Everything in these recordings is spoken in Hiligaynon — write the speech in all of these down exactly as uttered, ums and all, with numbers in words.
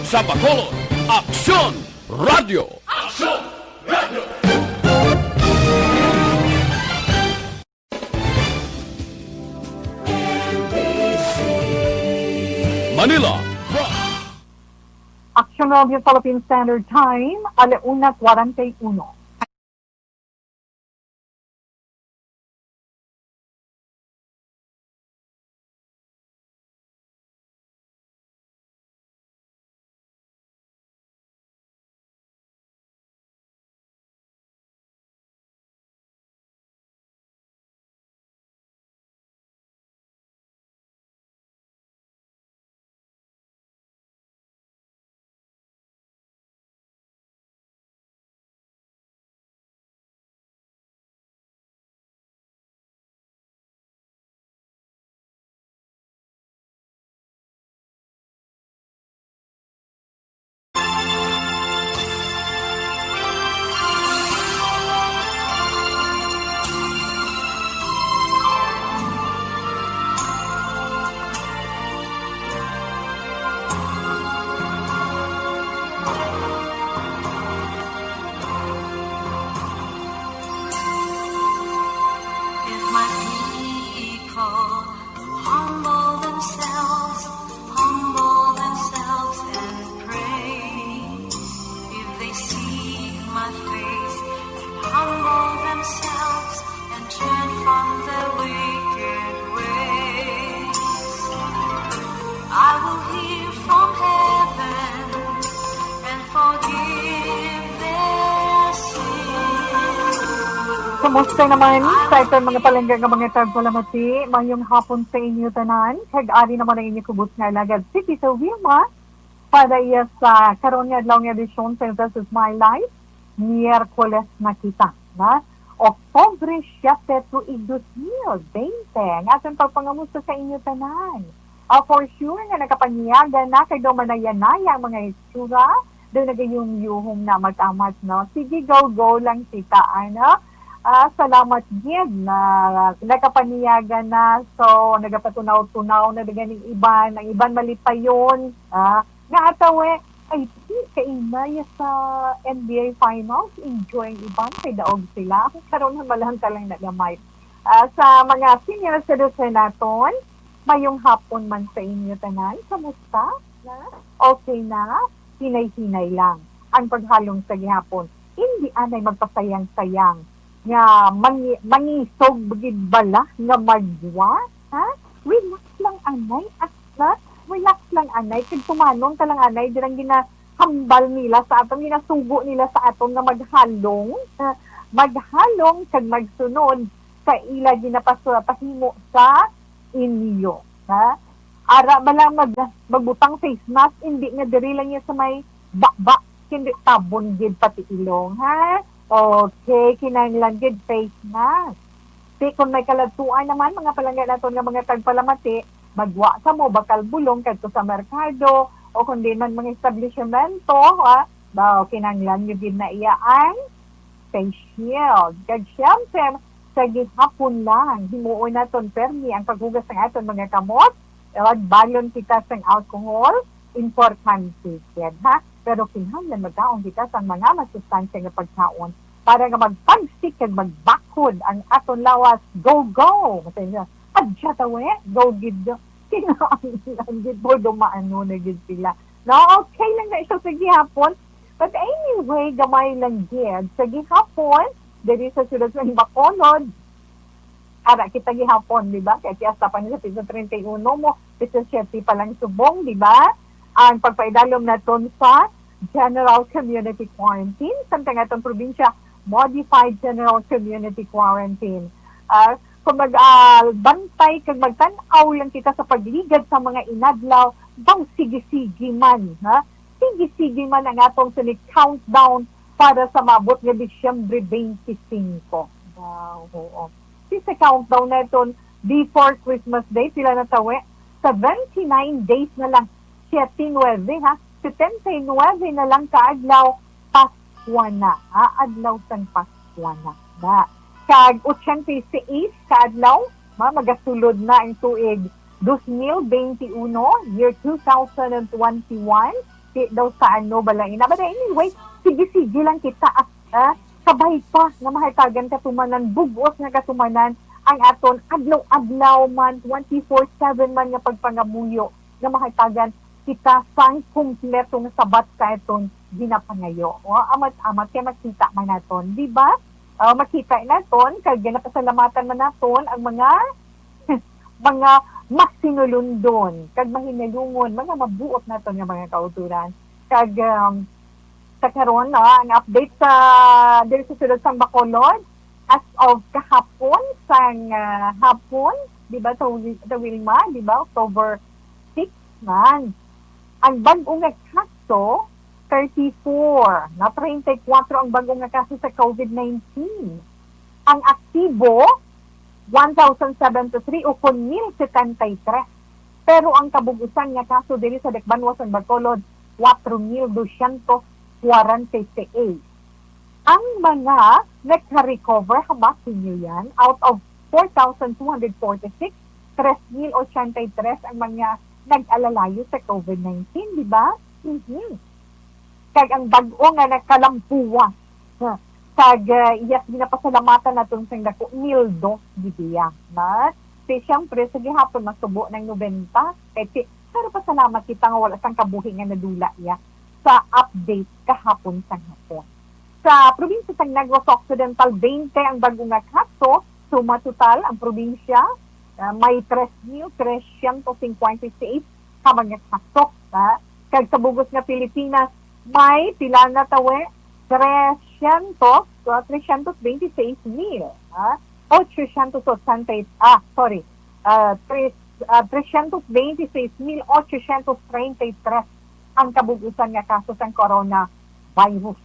Sa Bacolod, Aksyon Radio. Aksyon Radio. Manila. Action Radio Philippine Standard Time, alauna kwarenta y uno. If my people humble themselves, humble themselves and pray, if they seek my face, humble themselves and turn from their wicked ways, I will hear from heaven and forgive their sins. Kumusta naman sa aton mga palangga nga mga tagpalamati? Mayong hapon sa inyo tanan. Kag ari naman ang inyo kubot nga alagad, si Tita Wilma, para iya sa karon nga adlaw nga edisyon sa This Is My Life. Miyerkules na kita, na Oktubre siete, tuig dos mil bente. Ang aton pagpangamusta sa inyo tanan. Ah, for sure nga nakapanyaga na kay daw manayanaya ang mga itsura, daw nagayumyuhom na mag-amat, no? Sige, go, go lang kita, ano? Ah, salamat gid na nakapanyaga na. So, nagapatunaw-tunaw na ganing iban, ang iban malipayon. Ah, nga ataw, eh, ay, di, kainay sa N B A Finals, enjoy ang iban, kay daog sila. Karon, hamalan ka lang na gamay. Ah, sa mga senior citizen naton, mayong hapon man sa inyo tanan. Kamusta? Na? Okay na? Hinay-hinay lang ang paghalong sa gihapon. Hindi anay magpasayang-sayang nga mangi-, mangisog gid bala nga magwa, ha? Relax lang anay, asla. Relax lang anay. Kag tumanon ka lang anay, dirang ginahambal nila sa aton, ginasugo nila sa aton nga maghalong, ha? Maghalong kag magsunod sa ila ginapasahimo sa inyo, ha? Ara ba lang mag, magbutang face mask, hindi nga diri lang niya sa may baba, hindi tabon gid pati ilong, ha? Okay, kinahanglan gid face mask. Di, kung may kaladtuan naman, mga palangga naton nga mga tagpalamati, magwa sa mo, bakal bulong kadto sa merkado, o kung di man mga establishmento, ha? Ba, kinahanglan nyo gid na iya ang face shield. Kag siyempre, sa gihapon lang, himuon naton permi ang paghugas sang aton mga kamot, kag balon kita sang alcohol, importante gid, ha? Pero kinahanglan magkaon kita sang mga masustansya nga pagkaon para nga magpagsik kag magbakod ang aton lawas. Go, go! Masaya siya. Adya tawe, go gid. Kinahanglan gid po dumaano na gid sila. No, okay lang na siya sa gihapon. But anyway, gamay lang gid. Sa gihapon, diri sa siyudad sa Bacolod, ara kita gihapon, di ba? Kay fiesta pa ni sa Piso treinta y uno mo, Piso siete pa lang subong, di ba? Ang pagpaidalom naton sa General Community Quarantine, samtang atong probinsya, Modified General Community Quarantine. Ah, kung mag, ah, bantay kag magtan-aw lang kita sa pagligad sa mga inadlaw, daw sige-sige man, ha? Sige-sige man ang atong sini countdown para sa maabot nga Disyembre twenty-five. Wow, oo. Si sa countdown naton before Christmas Day, pila na tawe? Seventy-nine days na lang. Siete nueve, ha? Setenta y nueve na lang ka adlaw, Paskwa na, ha? Adlaw sang Paskwa na. Na. Kag ochenta y seis ka adlaw, ma, magasulod na ang tuig dos mil bente uno, year two thousand and twenty-one. Di daw sa ano, bala ina. But anyway, sige-sige lang kita, ah, ah, kabay pa nga mahatagan katumanan, bug-os nga katumanan ang aton adlaw-adlaw man, twenty-four seven man nga pagpangamuyo nga mahatagan kita sang kumpleto nga sabat sa aton ginapangayo. O, amat-amat kay makita man naton, di ba? O, makita naton, kag ginapasalamatan man naton ang mga mga masinulundon kag mahinalungon, mga mabuot naton nga mga kautoran. Kag, um, sa karon, no, ang update sa diri sa sulod sang Bacolod, as of kahapon sang, ah, hapon, di ba, sa Wil-, sa Wilma, di ba, October six man. Ang bag-o nga kaso, thirty-four, na treinta y cuatro ang bag-o nga kaso sa COVID nineteen. Ang aktibo, one thousand seventy-three o kon mil setenta y tres. Pero ang kabug-usan nga kaso diri sa Dakbanwa sang Bacolod, cuatro mil doscientos cuarenta y seis. Ang mga nagka-recover, habasin niyo yan, out of four thousand two hundred forty-six, tres mil ochenta y tres ang mga nag-alalayo sa COVID nineteen, di ba? Mhm. Kag ang bag-o nga nakalampuwa, ha, kag, ah, iya ginapasalamatan naton sang dako, mil dos gid iya. But, si, siyempre, sa gihapon, masubo ng nobenta. Kay, si, pero pasalamat kita nga wala sang kabuhi nga nadula iya sa update kahapon sang hapon. Sa probinsya sang Negros Occidental, twenty ang bag-o nga kaso. Suma total, ang probinsya, ah, may tres mil trescientos cincuenta y seis ka mga kaso, ha? Kag sa bug-os nga Pilipinas, may pila na tawe? Trescientos, ah, trescientos veintiséis mil, ha? Ochocientos ochenta, ah, sorry, ah, tres, ah, trescientos veintiséis mil ochocientos treinta y tres ang kabug-usan nga kaso sang coronavirus.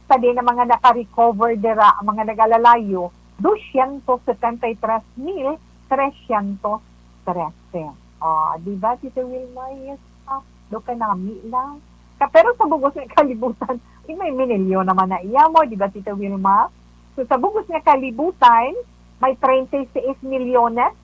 Sa diin ang mga naka-recover dira, ang mga nag-alalayo, doscientos setenta y tres mil trescientos trece. Ah, di ba, Tita Wilma? Yes, ah, do ka nami lang. Ka, pero sa bug-os nga kalibutan, ay, may minilyon naman na iya mo, di ba, Tita Wilma? So, sa bug-os nga kalibutan, may treinta y seis milyones,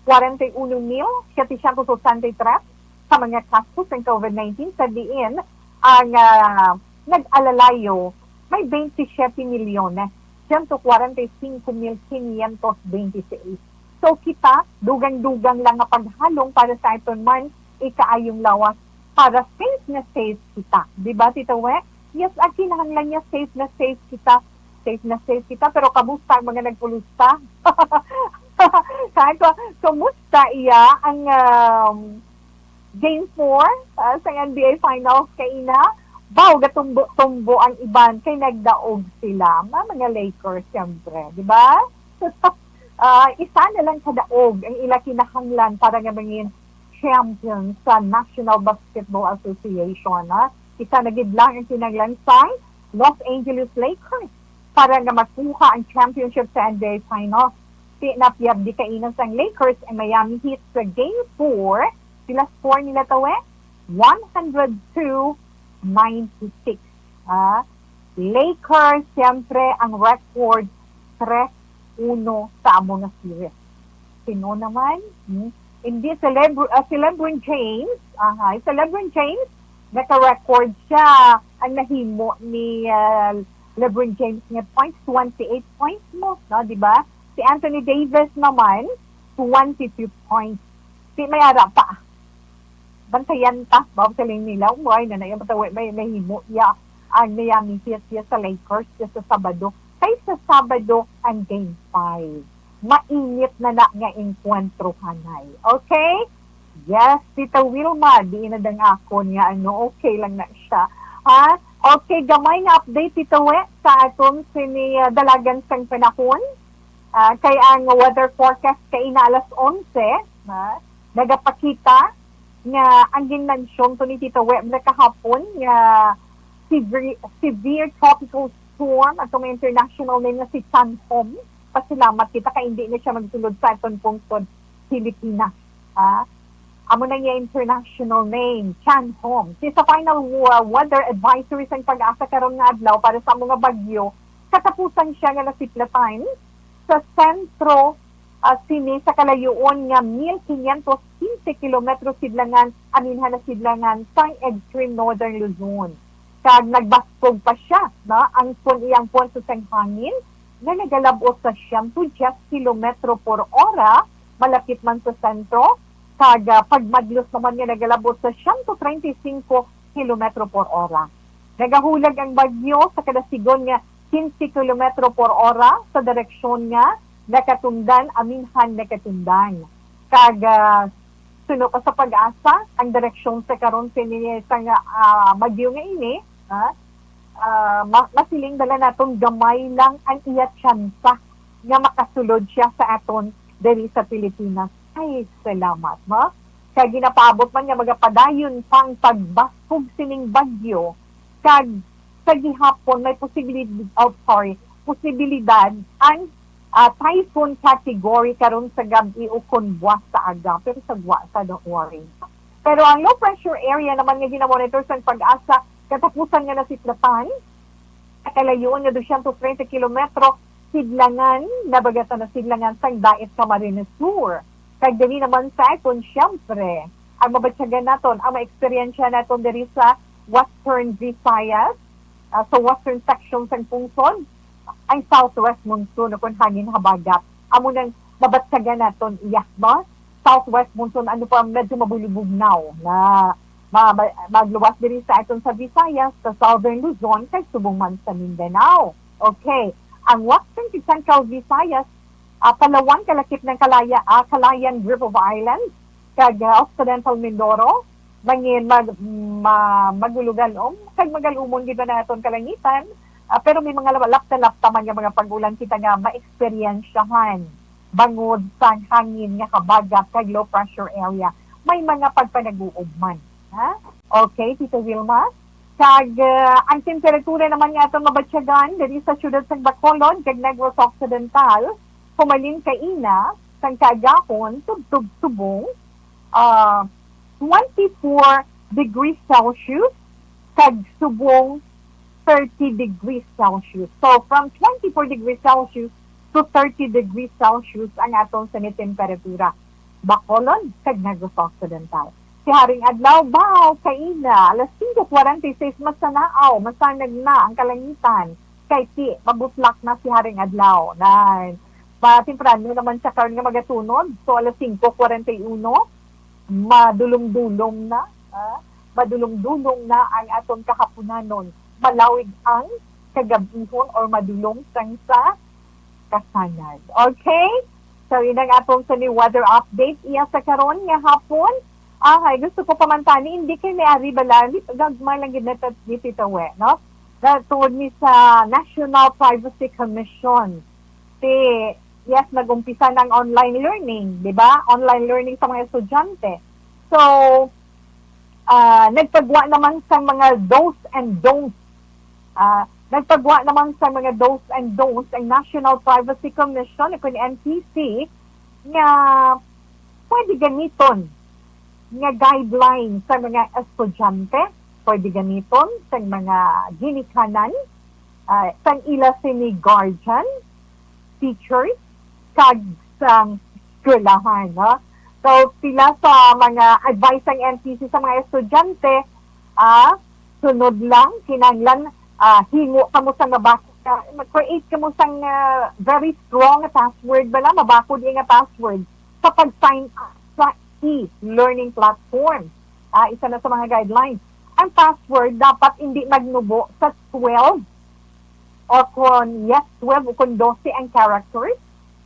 cuarenta y uno mil setecientos ochenta y tres ka mga kaso sang COVID nineteen, sa diin ang, ah, nag-alalayo may twenty-seven milyones, ciento cuarenta y cinco mil quinientos veintiséis. So, kita, dugang-dugang lang nga paghalong para sa aton man ikaayong lawas, para safe na safe kita. Di ba, Tita We? Yes, ang kinahanglan niya, safe na safe kita. Safe na safe kita, pero kamusta ang mga nagpulusta? Sa ako, kumusta iya ang, um, Game four, ah, sa N B A Finals kaina, baw gatumbo-tumbo ang iban kay nagdaog sila. Mga, mga Lakers, siyempre, di ba? Ah, isa na lang kadaog ang ila kinahanglan para nga mangin champion sa National Basketball Association, ha? Isa na gid lang ang kinahanglan sang Los Angeles Lakers para nga makuha ang championship sa N B A Finals. Ti napiyabdi kaina sang Lakers ang Miami Heat sa Game four. Sila score nila tawe, one hundred two ninety-six. Ah, Lakers, siyempre, ang record, tres uno sa amo nga series. Sino naman? Hmm? Hindi, si Lebr-, ah, si LeBron James. Aha, si LeBron James, naka-record siya. Ang nahimo ni, ah, LeBron James nga points, twenty-eight points mo, no, di ba? Si Anthony Davis naman, twenty-two points. Si may ara pa. Bantayan ta, ba, sa nila, why na na yung may, may himo, ya, ang Miami Heat, ya, sa Lakers, ya, sa Sabado. Kay sa Sabado, ang Game five. Mainit na na nga enkwentro, hanay. Okay? Yes, Tita Wilma, di na dang akon nga, ano, okay lang na siya. Ha? Okay, gamay nga update, Tita We, sa aton sini, ah, dalagan sang panahon. Ah, kay ang weather forecast kay ina alas onse, ha? Nagapakita nga ang ginmensyon to ni Tita We, mga kahapon nga severe, severe tropical storm, ato nga international name nga si Chan Hom. Pasalamat kita kay hindi na siya magsulod sa aton pungsod, Pilipinas. Ah, amo na niya international name, Chan Hom. Siya sa final wa-, weather advisory sang Pag-asa karon nga adlaw para sa mga bagyo, katapusan siya nga nasiplatan sa sentro, ah, sini sa kalayuon nga mil quinientos quince kilometro sidlangan, aminhan na sidlangan sang extreme northern Luzon. Kag nagbaskog pa siya, no? Ang pun-, iyang pwersa sang hangin nga nagalab-ot sa siyento diyes kilometro por ora, malapit man sa sentro, kag, ah, pagmadlos naman nga nagalab-ot sa siyento treinta y cinco kilometro por ora. Nagahulag ang bagyo sa kadasigon nga quince kilometro por ora sa direksyon nga nakatundan, aminhan nakatundan. Kag, ah, suno pa sa PAGASA, ang direksyon sa karon sini sang, ah, bagyo nga ini, ha? Ah, ma-, masiling bala naton gamay lang ang iya tsansa nga makasulod siya sa aton diri sa Pilipinas. Ay, salamat, no? Kay ginapaabot man nga magapadayon pang pagbaskog sining bagyo, kag sa gihapon may posibilid-, oh, sorry, posibilidad ang, ah, typhoon category karon sa gab-i ukon buwas sa aga, pero sa gwa sa, don't worry. Pero ang low pressure area naman nga ginamonitor sang PAGASA, katapusan nga nasiplatan, sa kalayuon nga dusyentos treinta kilometro, sidlangan, nabagatan na sidlangan sang Dait Camarines Sur. Kag diri naman sa aton, siyempre, ang mabatyagan naton, ang maeksperiensya naton diri sa Western Visayas, ah, sa western section sang pungsod, ang southwest monsoon o kon hangin habagat. Amo nang mabatyagan naton iya, no? Southwest monsoon, ano pa, medyo mabulibugnaw na ma-, ma-, magluwas diri sa aton sa Visayas, sa Southern Luzon, kag subong man sa Mindanao. Okay. Ang Western kag Central Visayas, ah, Palawan, kalakip ng Kalaya-, ah, Calayan Group of Islands, kag, ah, Occidental Mindoro, mangin mag-, ma-, magulugalom, kag magalumon gid man ang aton kalangitan, ah, pero may mga lap-, lapta-lapta man nga mga pag-ulan kita nga maeksperiensyahan bangod sang hangin nga habagat kag low pressure area. May mga pagpanag-uob man, ha? Okay, Tita Wilma? Kag, ah, ang temperatura naman nga aton mabatyagan diri sa siyudad sang Bacolod kag Negros Occidental, humalin kaina sang kaagahon tubtob subong, ah, twenty-four degrees Celsius kag subong thirty degrees Celsius. So, from twenty-four degrees Celsius to thirty degrees Celsius ang aton sini temperatura. Bacolod kag Negros Occidental. Si Haring Adlaw, baw, kaina, alas singko kwarenta y seis, masanaaw, masanag na ang kalangitan. Kay ti, mabutlak na si Haring Adlaw. Nan, matemprano naman siya karon nga magatunod. So, alas singko kwarenta y uno, madulom-dulom na, ah, madulom-dulom na ang aton kahapunanon. Malawig ang kagab-ihon or madulom sang sa kasanag. Okay? So, yun ang atong sini weather update iya sa karon nga hapon. Ah, ay, gusto ko pamantani, hindi kay may ari bala, gagmay lang gid na tat-, ni Tita We, no? Na tungod ni sa National Privacy Commission, si, yes, nag-umpisa ng online learning, di ba? Online learning sa mga estudyante. So, ah, nagpagwa naman sa mga do's and don'ts. Ah, nagpagwa naman sa mga do's and don'ts ang National Privacy Commission, o kun N P C, nga pwede gamiton nga guideline sa mga estudyante, pwede gamiton sa mga ginikanan, ah, sang ila sini guardian, teachers, kag sang eskwelahan, no? So, pila sa mga advice sang N P C sa mga estudyante, ah, sunod lang, kinahanglan, ah, hingo kamo sa mabakod nga, mag-create kamo sang, ah, very strong nga password bala, mabakod nga password sa pag-sign up sa e-learning platform. Ah, isa na sa mga guidelines. Ang password dapat hindi magnubo sa twelve o kon, yes, twelve o kon dose ang characters,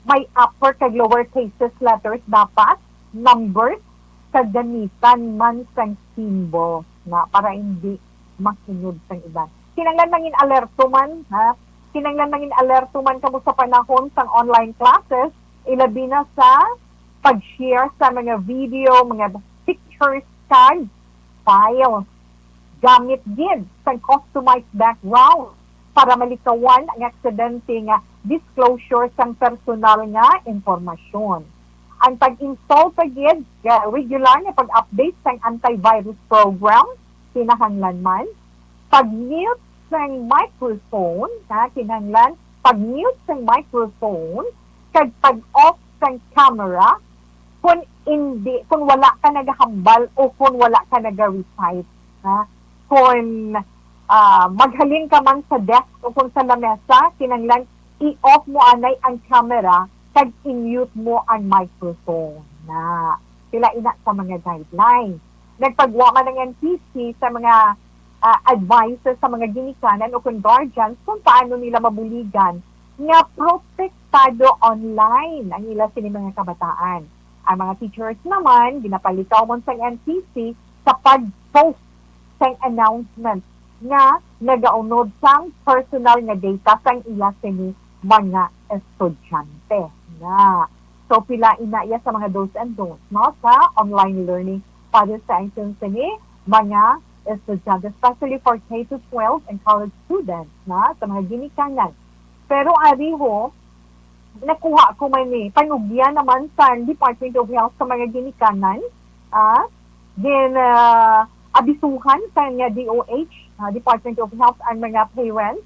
may upper kag lower cases letters dapat, numbers, kag gamitan man sang symbols na para hindi masunod sang iban. Kinahanglan mangin alerto man, ha? Kinahanglan mangin alerto man kamo sa panahon sang online classes, ilabi na sa pag-share sa mga video, mga pictures, kag files. Gamit gid sang customized background para malikawan ang aksidente nga disclosure sang personal nga impormasyon. Ang pag-install pa gid nga regular nga pag-update sang antivirus program, kinahanglan man. Pag-mute sang microphone, ha, kinahanglan pag-mute sang microphone, kag pag-off sang camera kung hindi, kung wala ka nagahambal o kung wala ka naga-recite, ha? Kung, ah, maghalin ka man sa desk o kung sa lamesa, kinahanglan i-off mo anay ang camera kag i-mute mo ang microphone. Na, sila ina sa mga guidelines. Nagpagwa man ang N P C sa mga, ah, advices sa mga ginikanan o kung guardians kung paano nila mabuligan nga protektado online ang ila sini mga kabataan. Ang mga teachers naman, ginapalikaw man sang N P C sa pag-post sang announcement nga nagaunod sang personal nga data sang ila sini mga estudyante. Na. So, pila ina iya sa mga do's and don'ts, no, sa online learning para sa aton sini mga estudyante, especially for K to twelve and college students, na, sa mga ginikanan. Pero ari ho, nakuha ko man ni panugyan naman sa Department of Health sa mga ginikanan, ah, gin, ah, abisuhan sa nga D O H, ah, Department of Health, ang mga parents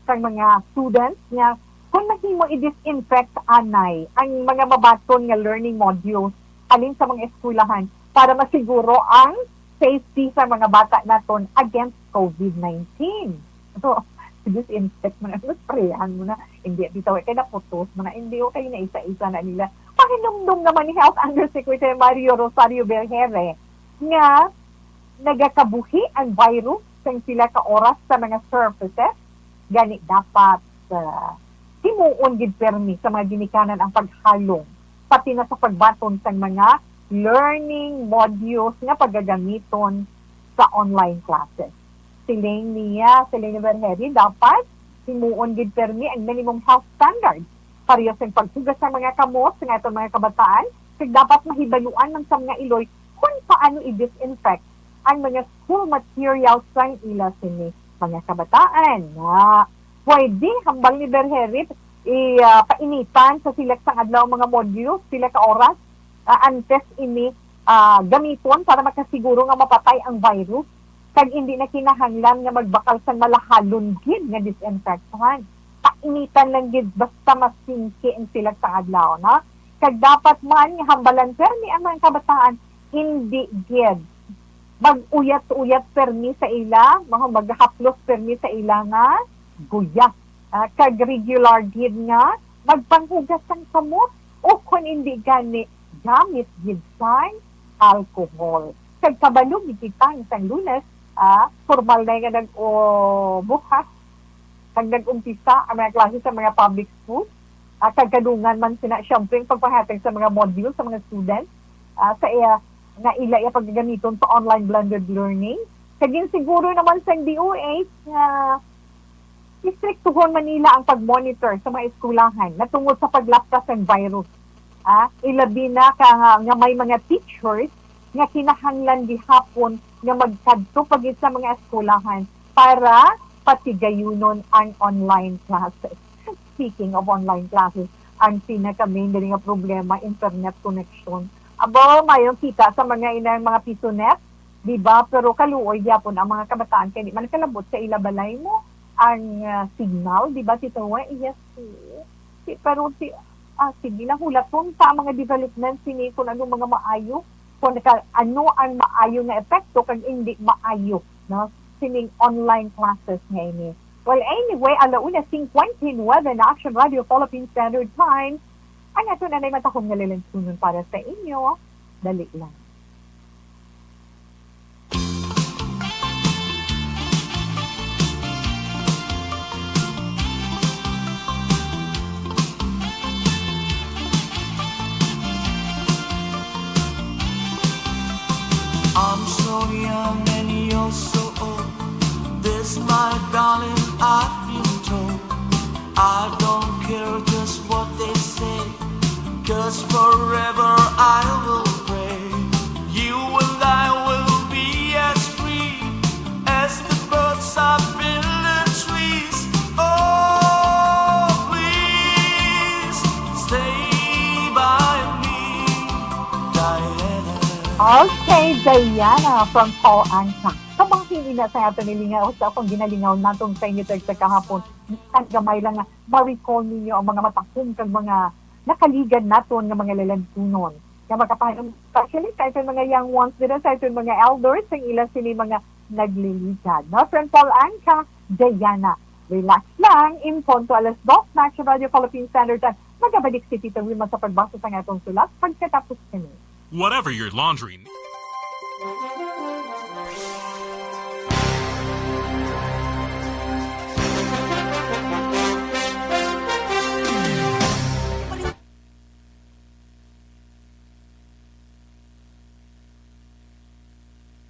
kag mga students nga kung mahimo i-disinfect anay ang mga mabaton nga learning modules halin sa mga eskwelahan para masiguro ang safety sa mga bata naton against covid nineteen. So, disinfect mo na, sprayan mo na. Hindi, bitaw, kay naputos mo na. Hindi, o kay naisa-isa na nila. Pahinumdom naman ni Health Undersecretary Mario Rosario Berhere nga nagakabuhi ang virus sang pila ka oras sa mga surfaces, gani dapat, ah, himuon gid permi sa mga ginikanan ang paghalong, pati na sa pagbaton sang mga learning modules nga pagagamiton sa online classes. Siling niya, siling ni Berheri, dapat himuon gid permi ang minimum health standards, pareho sang paghugas sa mga kamot sa aton mga kabataan, kag dapat mahibaluan man sa mga iloy kung paano i-disinfect ang mga school materials sang ila sini mga kabataan. Nga pwede, hambal ni Berheri, i, ah, painitan sa silak sang adlaw ang mga modules, pila ka oras, ah, antes ini, ah, gamiton para makasiguro nga mapatay ang virus, kag indi na kinahanglan nga magbakal sang malahalon gid nga disinfectant. Painitan lang gid basta masingki ang silak sang adlaw, no? Kag dapat man nga hambalan permi ang mga kabataan, indi gid mag-uyat-uyat permi sa ila, mga maghaplos permi sa ila nga guya. Ah, kag regular gid nga magpanghugas sang kamot, o kon indi gani, gamit gid sang alcohol. Kag kabalo gid kita nga sang Lunes, ah, formal na nga nag-, o, bukas, kag nag-umpisa ang mga klase sa mga public schools. Ah, kag kadungan man sina, siyempre, ang pagpahatag sa mga module sa mga students, ah, sa iya, nga ila iya pagagamiton sa online blended learning. Kag ginsiguro naman sang D O H nga istriktuhon man nila ang pag-monitor sa mga eskwelahan natungod sa paglapkas sang virus. Ah, ilabi na ka nga, nga may mga teachers nga kinahanglan gihapon nga magkadto pa gid sa mga eskwelahan para patigayunon ang online classes. Speaking of online classes, ang pinaka-main dali nga problema, internet connection. Abo, mayong kita sa mga inang mga pisonet, di ba? Pero kaluoy gyapon ang mga kabataan kay di man kalabot sa ila balay mo ang, ah, signal, di ba, Tito Roy? Yes, si, si, pero si, ah, sige lang, hulaton sa mga development sini kung ano mga maayo, kung ka, ano ang maayo nga epekto kag hindi maayo, no? Sining online classes nga ini. Well, anyway, ala una cincuenta y nueve na Action Radio Philippine Standard Time. Ang ato na may matahom nga lilinsunon para sa inyo. Dali lang. I'm so young and you're so old. This, my darling, I've been told. I don't care just what they say, 'cause forever I will pray. You and I will be as free as the birds up in the trees. Oh, please stay by me, Diana. Okay, Diana from Paul Anka. Kabahin ina sa aton nilingaw sa akong ginalingaw natong sa inyo sa kahapon. Ang gamay lang nga ma-recall ninyo ang mga matahom kag mga nakaligad naton nga mga lalantunon. Nga makapahanom especially sa aton mga young ones dira, sa aton mga elders, ang ila sini mga nagliligad. No? From Paul Anka, Diana, relax lang. In punto alas dos na sa Radyo Philippine Standard Time, magabalik si Tita Wilma sa pagbasa sa atong sulat pagkatapos kini. Whatever your laundry needs.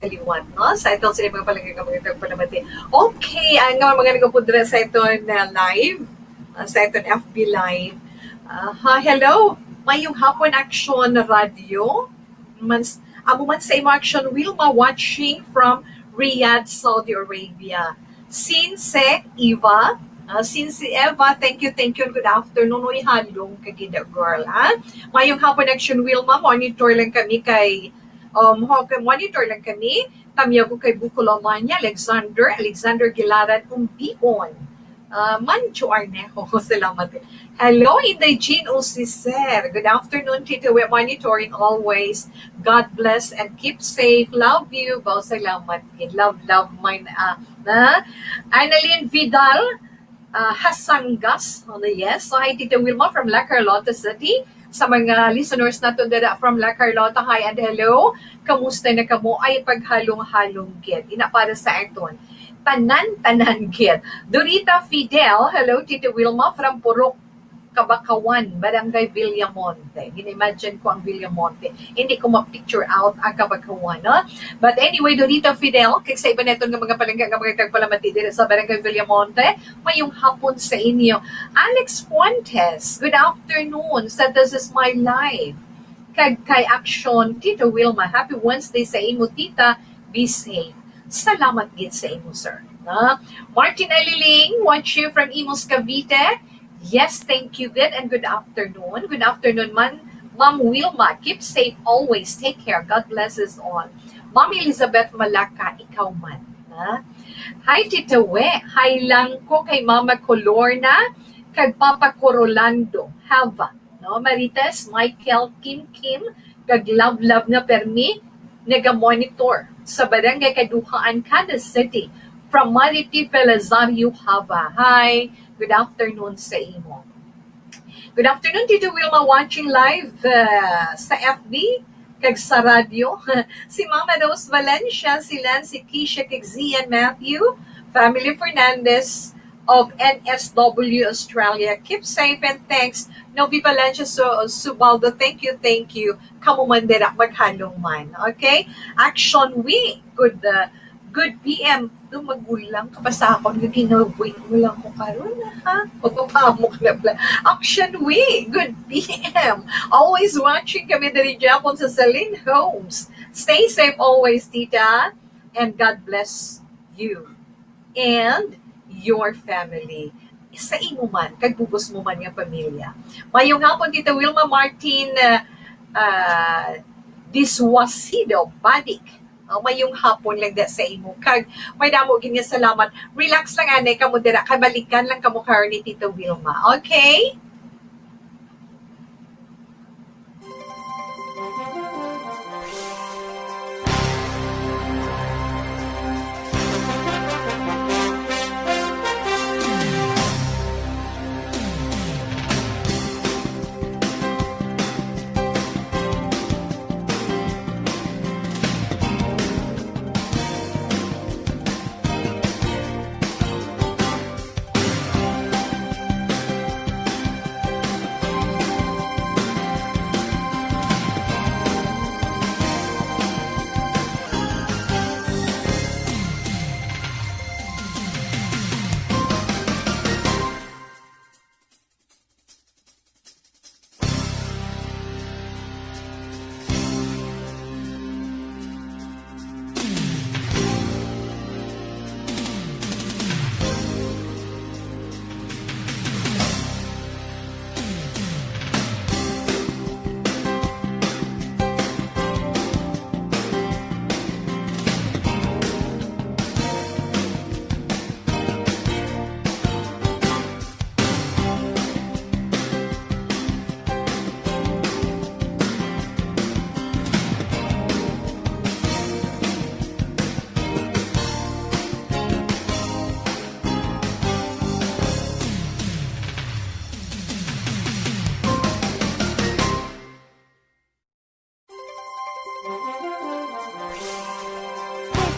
Kaliwan, no? Sa itong sila mga palangga nga mga tagpalamati. Okay, ang mga mga nagapudra sa ito na live, ah, sa ito F B live. Ah, ha, hello, mayong hapon Action Radio. Man, amo man sa imo Action Wilma watching from Riyadh, Saudi Arabia. Since Eva, ah, since Eva, thank you, thank you, and good afternoon. Uy, halong ka gid, girl, ha? Mayong hapon, Action Wilma. Monitor lang kami kay, um, ho, kay monitor lang kami. Tamyago kay Bucol, Romania, Alexander, Alexander Gilaran, Umbion. Ah, Mancho Arnejo, salamat. Hello, Inday Jean Usiser. Good afternoon, Tito. We're monitoring always. God bless and keep safe. Love you. Bao, salamat. Love, love, mine, ah, na. Annalyn Vidal, ah, Hasangas. Ano, yes. So, hi, Tito Wilma from La Carlota City. Sa mga listeners nato dira from La Carlota, hi and hello. Kamusta na kamo? Ay, paghalong-halong gid. Ina para sa aton. Tanan-tanan gid. Dorita Fidel, hello, Tito Wilma from Purok Kabakawan, Barangay Villamonte. Gina-imagine ko ang Villamonte. Hindi ko ma-picture out ang Kabakawan, no? But anyway, Dorita Fidel, kag sa iban naton nga mga palangga nga mga tagpalamati diri sa Barangay Villamonte, mayong hapon sa inyo. Alex Fuentes, good afternoon sa This Is My Life. Kag kay Action, Tito Wilma, happy Wednesday sa imo, tita. Be safe. Salamat gid sa imo, sir. Na? Martin Aliling, watch you from Imus, Cavite. Yes, thank you. Good and good afternoon. Good afternoon, man. Ma'am Wilma, keep safe always. Take care. God bless us all. Ma'am Elizabeth Malaka, ikaw man. Na? Hi, Tita We. Hi lang ko kay Mama Colorna, kag Papa Corolando. Hava. No? Marites, Michael, Kim Kim, kag Love Love nga permi, naga-monitor sa Barangay Kaduhaan, Kada City, from Mariti Felazario Hava. Hi, good afternoon sa imo. Good afternoon, Tito Wilma, watching live, uh, sa F B kag sa radyo. Si Mama Rose Valencia, si Lance, si Keisha, kag Zian Matthew, family Fernandez, of N S W Australia. Keep safe and thanks. Novi Valencia Su-, Subaldo, thank you, thank you. Kamo man dira, maghalong man. Okay? Action Week. Good, uh, good P M. Do magulang ka pa sa akon nga ginabuhi mo lang ko karon, ha? Magpapamok na pala. Action Week. Good P M. Always watching kami diri gyapon sa Celine Homes. Stay safe always, tita. And God bless you and your family, sa imo man kag bugos mo man nga pamilya. Mayong hapon, Tita Wilma Martin, uh, uh, Diswasido Badik. Uh, mayong hapon lang da sa imo. Kag may damo gid nga salamat. Relax lang, anay, kamo dira. Kay balikan lang kamo karon ni Tita Wilma. Okay?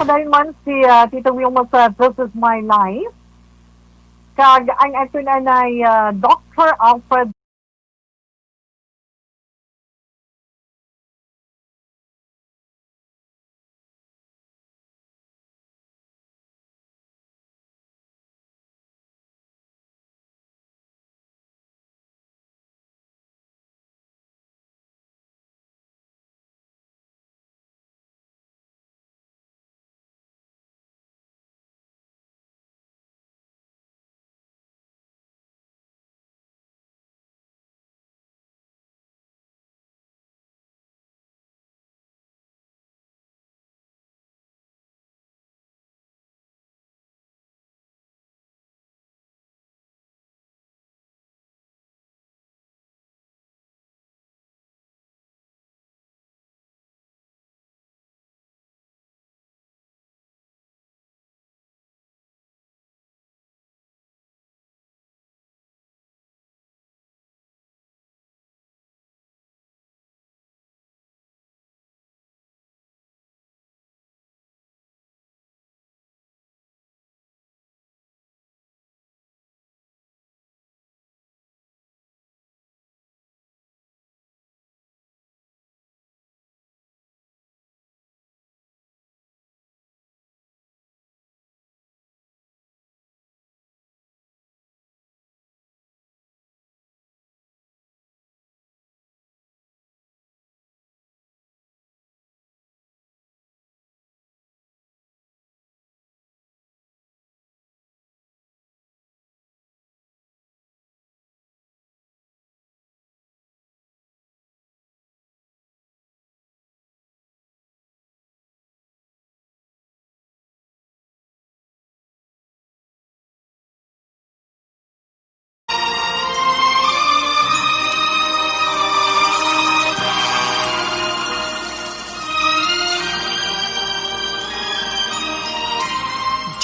Dahil man si, ah, Tita Wilma sa This Is My Life, kag ang aton anay, ah, Doctor Alfred.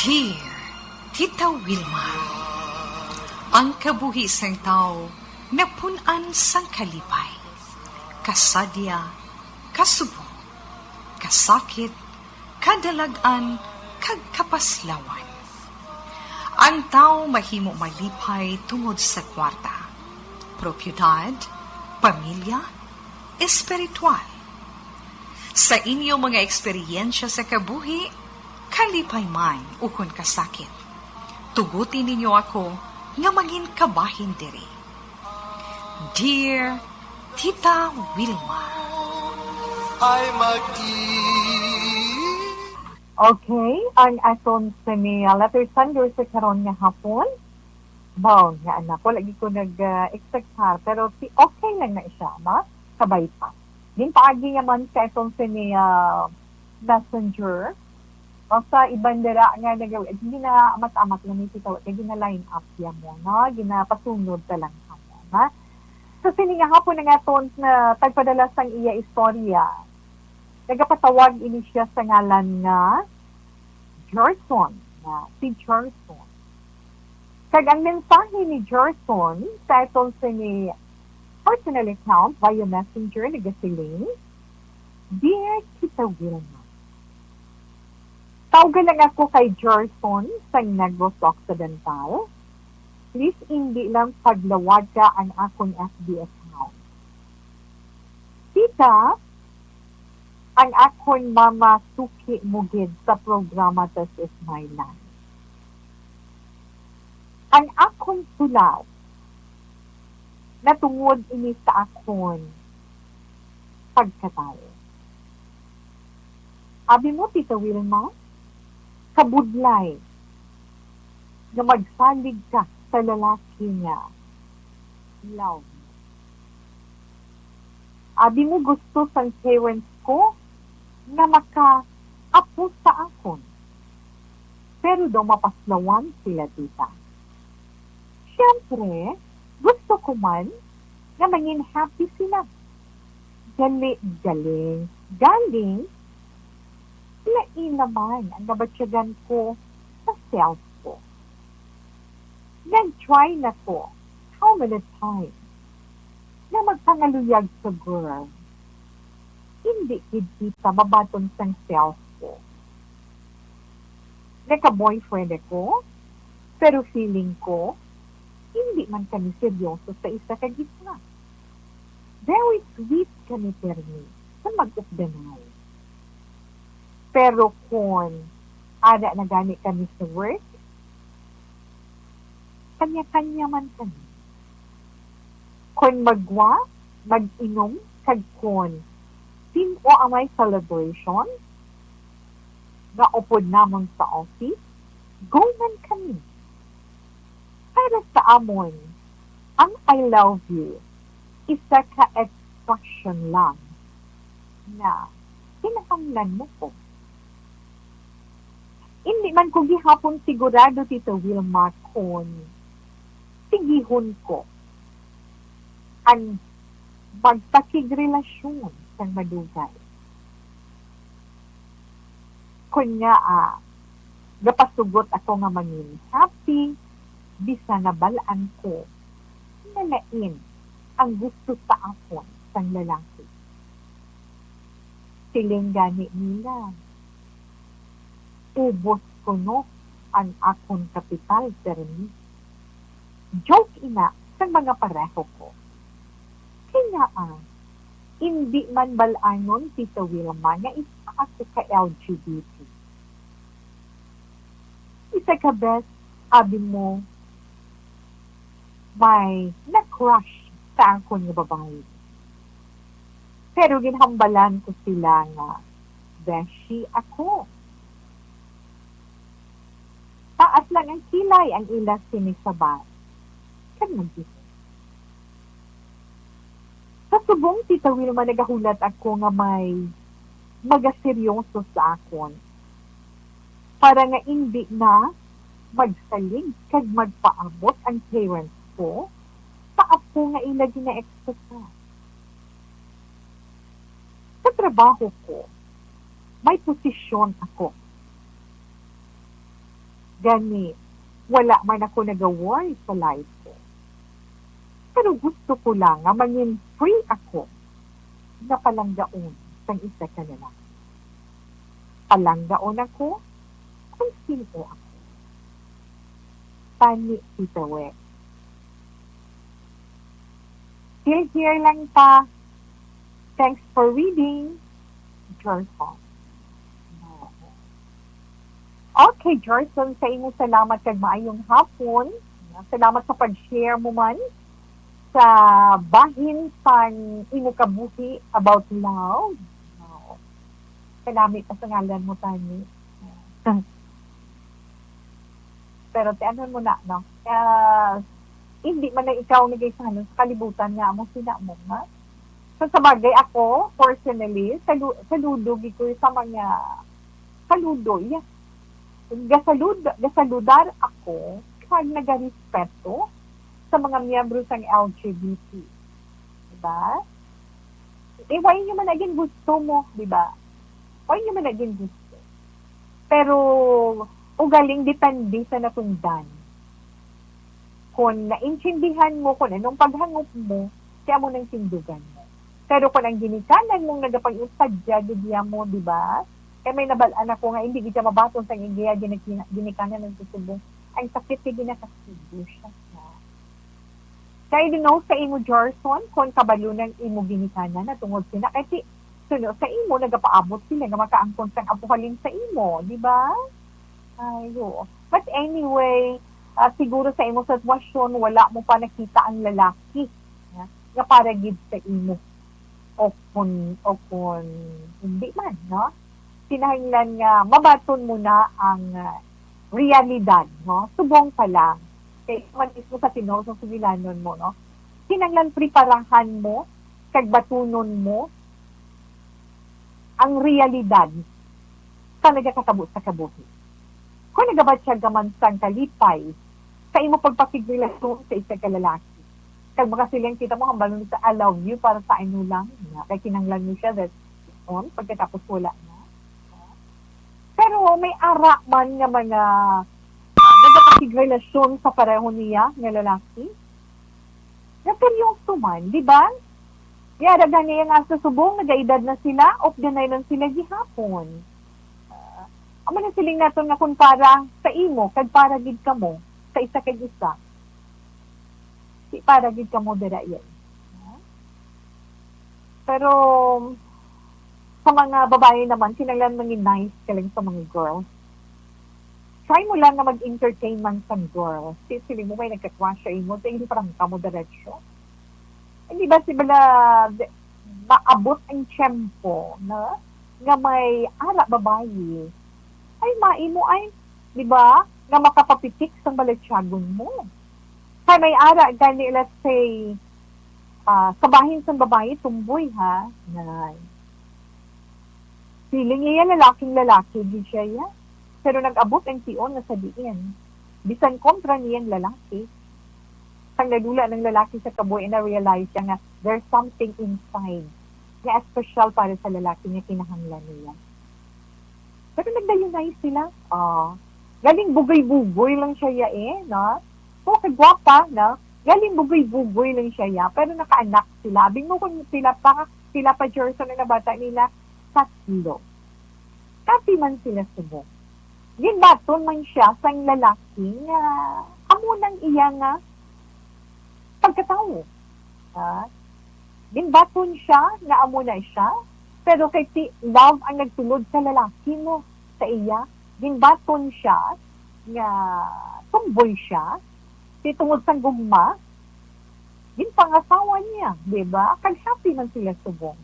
Dear Tita Wilma, ang kabuhi sang tawo napun-an sang kalipay, kasadya, kasubo, kasakit, kadalag-an, kag kapaslawan. Ang tawo mahimo malipay tungod sa kwarta, propiedad, pamilya, espiritual. Sa inyo mga eksperyensya sa kabuhi, kalipay man ukon kasakit, tuguti ninyo ako nga mangin kabahin diri. Dear Tita Wilma. Ay mag-i- Okay, ang aton sini, ah, letter sender sa karon nga hapon. Baw nga anak, wala gid ko nag, ah, expectar, pero si, okay lang na siya, no? Kabay pa. Din paagi naman sa aton sini, ah, messenger. O sa iban dira nga nag-, ginaamat-amat lang ni si tawo, kay gina-line up niya mo, no? Ginapasunod ta lang kamo, ha? So, sini nga hapon nga aton na tagpadala sang iya istorya. Nagapatawag ini siya sa ngalan nga Gerson, nga si Gerson. Kag ang mensahe ni Gerson sa aton sini personal account via messenger nagasiling, "Dear Tita Wilma, tawga lang ako kay Gerson sang Negros Occidental. Please, indi lang paglawagka ang akon F B account. Tita, ang akon mama suki mo gid sa programa This Is My Life. Ang akon sulat natungod ini sa akon pagkatawo." Abi mo, Tita Wilma, kabudlay nga magsalig ka sa lalaki nga love mo. Abi mo, gusto sang parents ko nga makaapo sa akon, pero daw mapaslawan sila, tita. Siyempre, gusto ko man nga mangin happy sila. Gali, galing, galing, lain naman ang nabatyagan ko sa self ko. Nag-try na ko how many times na magpangaluyag sa girl. Hindi gid kita mabaton sang self ko. Naka-boyfriend ako, pero feeling ko, hindi man kami seryoso sa isa kag isa. Very sweet kami pirmi sa mag-updanay. Pero kon ara na gani kami sa work, kanya-kanya man kami. Kon magwa, mag-inom, kag kon sin-o ang may celebration nga upod namon sa office, go man kami. Para sa amon, ang "I love you" isa ka expression lang na kinahanglan mo ko. Hindi man ko gihapon sigurado, Tita Wilma, kon sigihon ko ang magpakigrelasyon sang madugay. Kon nga, ah, gapasugot ako nga mangin happy, bisan nabal-an ko nga lain ang gusto sa akon sang lalaki. Siling gani nila, ubos kuno ang akon kapital, pirmi. Joke ina sang mga pareho ko. Kay ngaa, indi man bal-anon, Tita Wilma, nga isa ako ka L G B T. Isa ka bes, abi mo, may na-crush sa akon nga babayi. Pero ginhambalan ko sila nga beshi ako. Taas lang ang kilay ang ila sinisabat. Kag nagdihok. Sa subong, Tita Wilma, nagahulat ako nga may magaseryoso sa akon para nga indi na magsalig kag magpaabot ang parents ko sa apo nga ila ginaekspeta. Sa trabaho ko, may posisyon ako. Gani, wala man ako nagaworry sa life ko. Pero gusto ko lang nga mangin free ako nga palanggaon sang isa ka lalaki. Palanggaon ako kung sin-o ako. Tani, Tita Wet. Till here lang ta. Thanks for reading, Jorson. Okay, Jorson, sa imo salamat kag maayong hapon. Salamat sa pag-share mo man sa bahin sang imo kabuhi about love. Wow. Kanami pa sa ngalan mo, Tani. Pero ti ano mo na, no? Ah, hindi man lang ikaw nagaisahalon sa kalibutan nga amo sina mo, ha? So, sa bagay, ako, personally, salu-, saludo gid ko sa mga, saludo, yeah. Gasalud-, gasaludar ako kag nagarespeto sa mga miyembro sang L G B T. Diba? Eh, why nyo man naging gusto mo, diba? Why nyo man naging gusto? Pero, ugaling depende sa natundan. Kung naintindihan mo kung anong paghangop mo, kaya mo nang tindugan mo. Pero kung ang ginikanan mong nagapag-istadya, gid mo, diba? Kaya may nabal-an ako nga hindi gid siya mabaton sa iya ginakina-, ginikanan ng susubong. Ang sakit kay ginakasubo siya. Kay, you know, sa imo, Jorson, kung kabalo ng imo ginikanan na tungod sina, kay ti, suno sa imo, nagapaabot sila nga makaangkon sang apo halin sa imo, di ba? Ay, oo. But anyway, ah, siguro sa imo sitwasyon, wala mo pa nakita ang lalaki, ha, nga para gid sa imo. O kun, o kun hindi man, no? Kinahanglan nga mabaton mo na ang, ah, realidad, no? Subong pa lang. Kay man mismo sa tinuod sa sugilanon mo, no? Kinahanglan preparahan mo kag batunon mo ang realidad sa nagakatabo sa kabuhi. Kung nagabatyag ka man sang kalipay sa imo pagpakigrelasyon sa isa ka lalaki, kag makasiling kita mo, hambalon sa "I love you" para sa ano lang, nga kay kinahanglan mo siya, that's on, pagkatapos wala na. Pero may ara man nga mga, ah, nagapakigrelasyon sa pareho niya nga lalaki, nga seryoso man, di ba? Yara gani ang asa subong, nagaedad na sila, updanay lang sila gihapon. Ah, Amo na siling naton nga kung para sa imo kag para gid kamo sa isa kag isa, di para gid kamo dira iya. Pero sa mga babae naman, kinahanglan mangin nice ka lang sa mga girls. Try mo lang nga mag-entertain man sa girls. Di siling mo may nagka-crush sa imo, so hindi parang kamo diretso. Hindi ba sila maabot ang tiyempo, no? Nga may ara babayi. Ay, maimo ay, di ba? Nga makapapitik sang balatyagon mo. Kay may ara gani, let's say, ah, sa bahin sang babayi, tumboy, ha? Nay. Feeling niya lalaking lalaki, di siya ya. Pero nag-abot ang tion nga sa diin. Bisan kontra niya ang lalaki. Sang nadula ng lalaki sa kabuhi, na-realize siya nga there's something inside nga espesyal para sa lalaki nga kinahanglan niya. Pero nagdayunay sila. Ah, galing bugoy-bugoy lang siya ya eh, no? So, kagwapa, no? Galing bugoy-bugoy lang siya ya, pero nakaanak sila. Abing mo kung sila pa, sila pa, Jerson, ang nabata nila, tatlo. Happy man sila subong. Ginbaton man siya sang lalaki nga amo nang iya nga pagkatawo. Ha? Ginbaton siya nga amo na siya, pero kay ti love ang nagtulod sa lalaki mo sa iya. Ginbaton siya nga tumboy siya, ti tungod sang gugma, ginpangasawa niya, di ba? Kag happy man sila subong.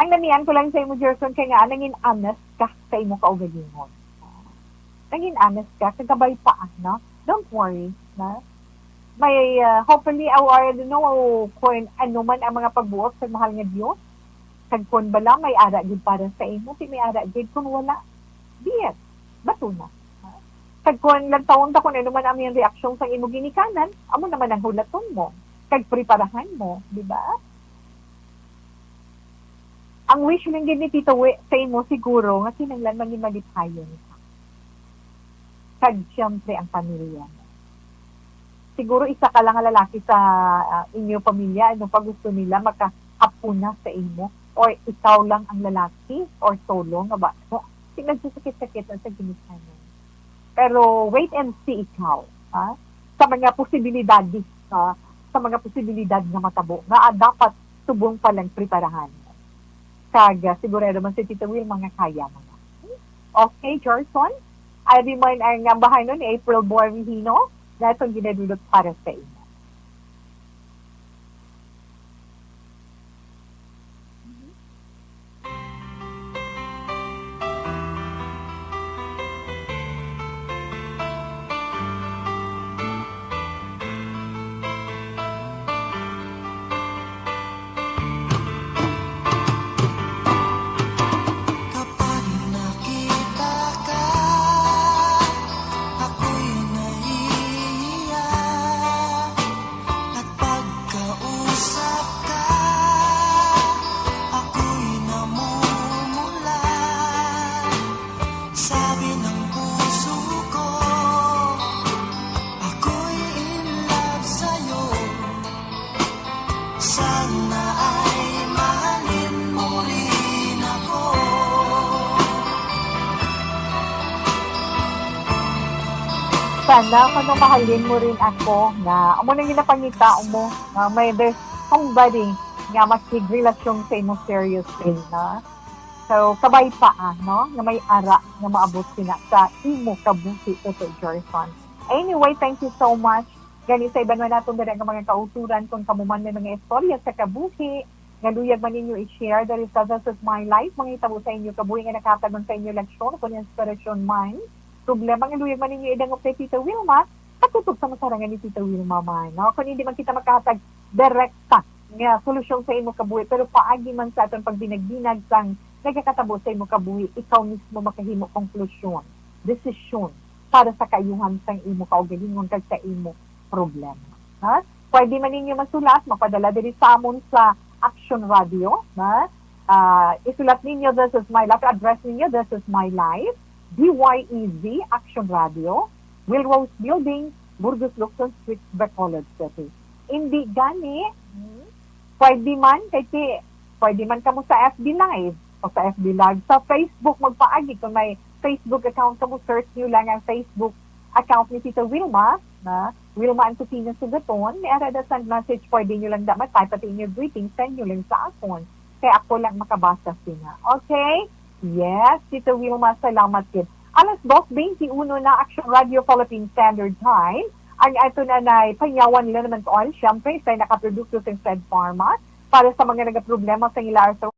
Ang namian ko lang sa imo, Jerson, kay nga nangin honest ka sa imo kaugalingon. Nangin honest ka, kagabay pa, no? Don't worry, no? May, uh, hopefully, or I don't know kung ano man ang mga pagbuot sa mahal nga Dios. Kag kung bala, may ara gid para sa imo, ti may ara gid. Kung wala, be it. Bato na. Kag kung lantawon ta kung ano man ang iyang reaksyon sa imo ginikanan, amo naman ang hulaton mo. Kag preparahan mo, di ba? Ang wish lang gid ni Tito Wi sa imo siguro nga kinahanglan maging malipayon ka. Kag siyempre ang pamilya mo. Siguro isa ka lang nga lalaki sa, ah, inyo pamilya, ano pa gusto nila, makaapo na sa imo? Or ikaw lang ang lalaki or solo nga ba? Di nagsasakit-sakit na sa ginikanan. Pero wait and see ikaw, ha? Sa mga posibilidad, ha? Sa mga posibilidad nga matabo, nga, ah, dapat subong pa lang preparahan mo. Kag, ah, sigurado man si Tito Will, mga kaya mo na. Okay, Jorson? I remind ang, ah, bahanon ni April Borrihino na itong ginadulot para sa inyo. Kapag nakita ka, ako'y nahihiya. At pagkausap ka, ako'y namumula. Sabi ng puso ko, ako'y in love sa'yo. Sana ay mahalin mo rin ako. Sana kuno mahalin mo rin ako, nga amo nang ginapangita mo, nga may, there's somebody nga makigrelasyon sa imo seriously, no? So, kabay pa, ah, no? Nga may ara nga maabot sina sa imo kabuhi, Toto Jorson. Anyway, thank you so much. Gani sa iban man naton dira nga mga kauturan, kung kamo man may mga istorya sa kabuhi nga luyag man ninyo i-share diri sa This Is My Life, mga hitabo sa inyo kabuhi nga nakahatag man sa inyo leksyon o kon inspirasyon man, problema nga luyag man ninyo idangop kay Tita Wilma, katutok sa masarangan ni Tita Wilma man, no? Kung hindi man kita makahatag direkta nga solusyon sa imo kabuhi, pero paagi man sa aton pagbinagbinag sang nagakatabo sa imo kabuhi, ikaw mismo makahimo konklusyon, desisyon para sa kaayuhan sang imo kaugalingon kag sa imo problema. Ha? Pwede man ninyo masulat, magpadala diri sa amon sa Action Radio, ha? Ah, isulat ninyo, This Is My Life. Address ninyo, This Is My Life, D Y E Z, Action Radio, Will Rose Building, Burgos Locson Street, Bacolod City. Hindi gani, hmm, pwede man, kay ti-, pwede man kamo sa F B Live, o sa F B Live, sa Facebook, magpaagi kung may Facebook account kamo, search niyo lang ang Facebook account ni Tita Wilma, na Wilma Antipino Sugaton. May ara da send message, pwede niyo lang da mag-type, pati inyo greeting, send niyo lang sa akon. Kay ako lang makabasa sina. Okay? Yes, Tita Wilma, salamat gid. Alas dos twenty-uno na, Action Radio Philippine Standard Time. Ang ato na nay panyawan nila naman kuan, siyempre, sa nakaprodukto sa Fed Pharma para sa mga nagaproblema sa ila sa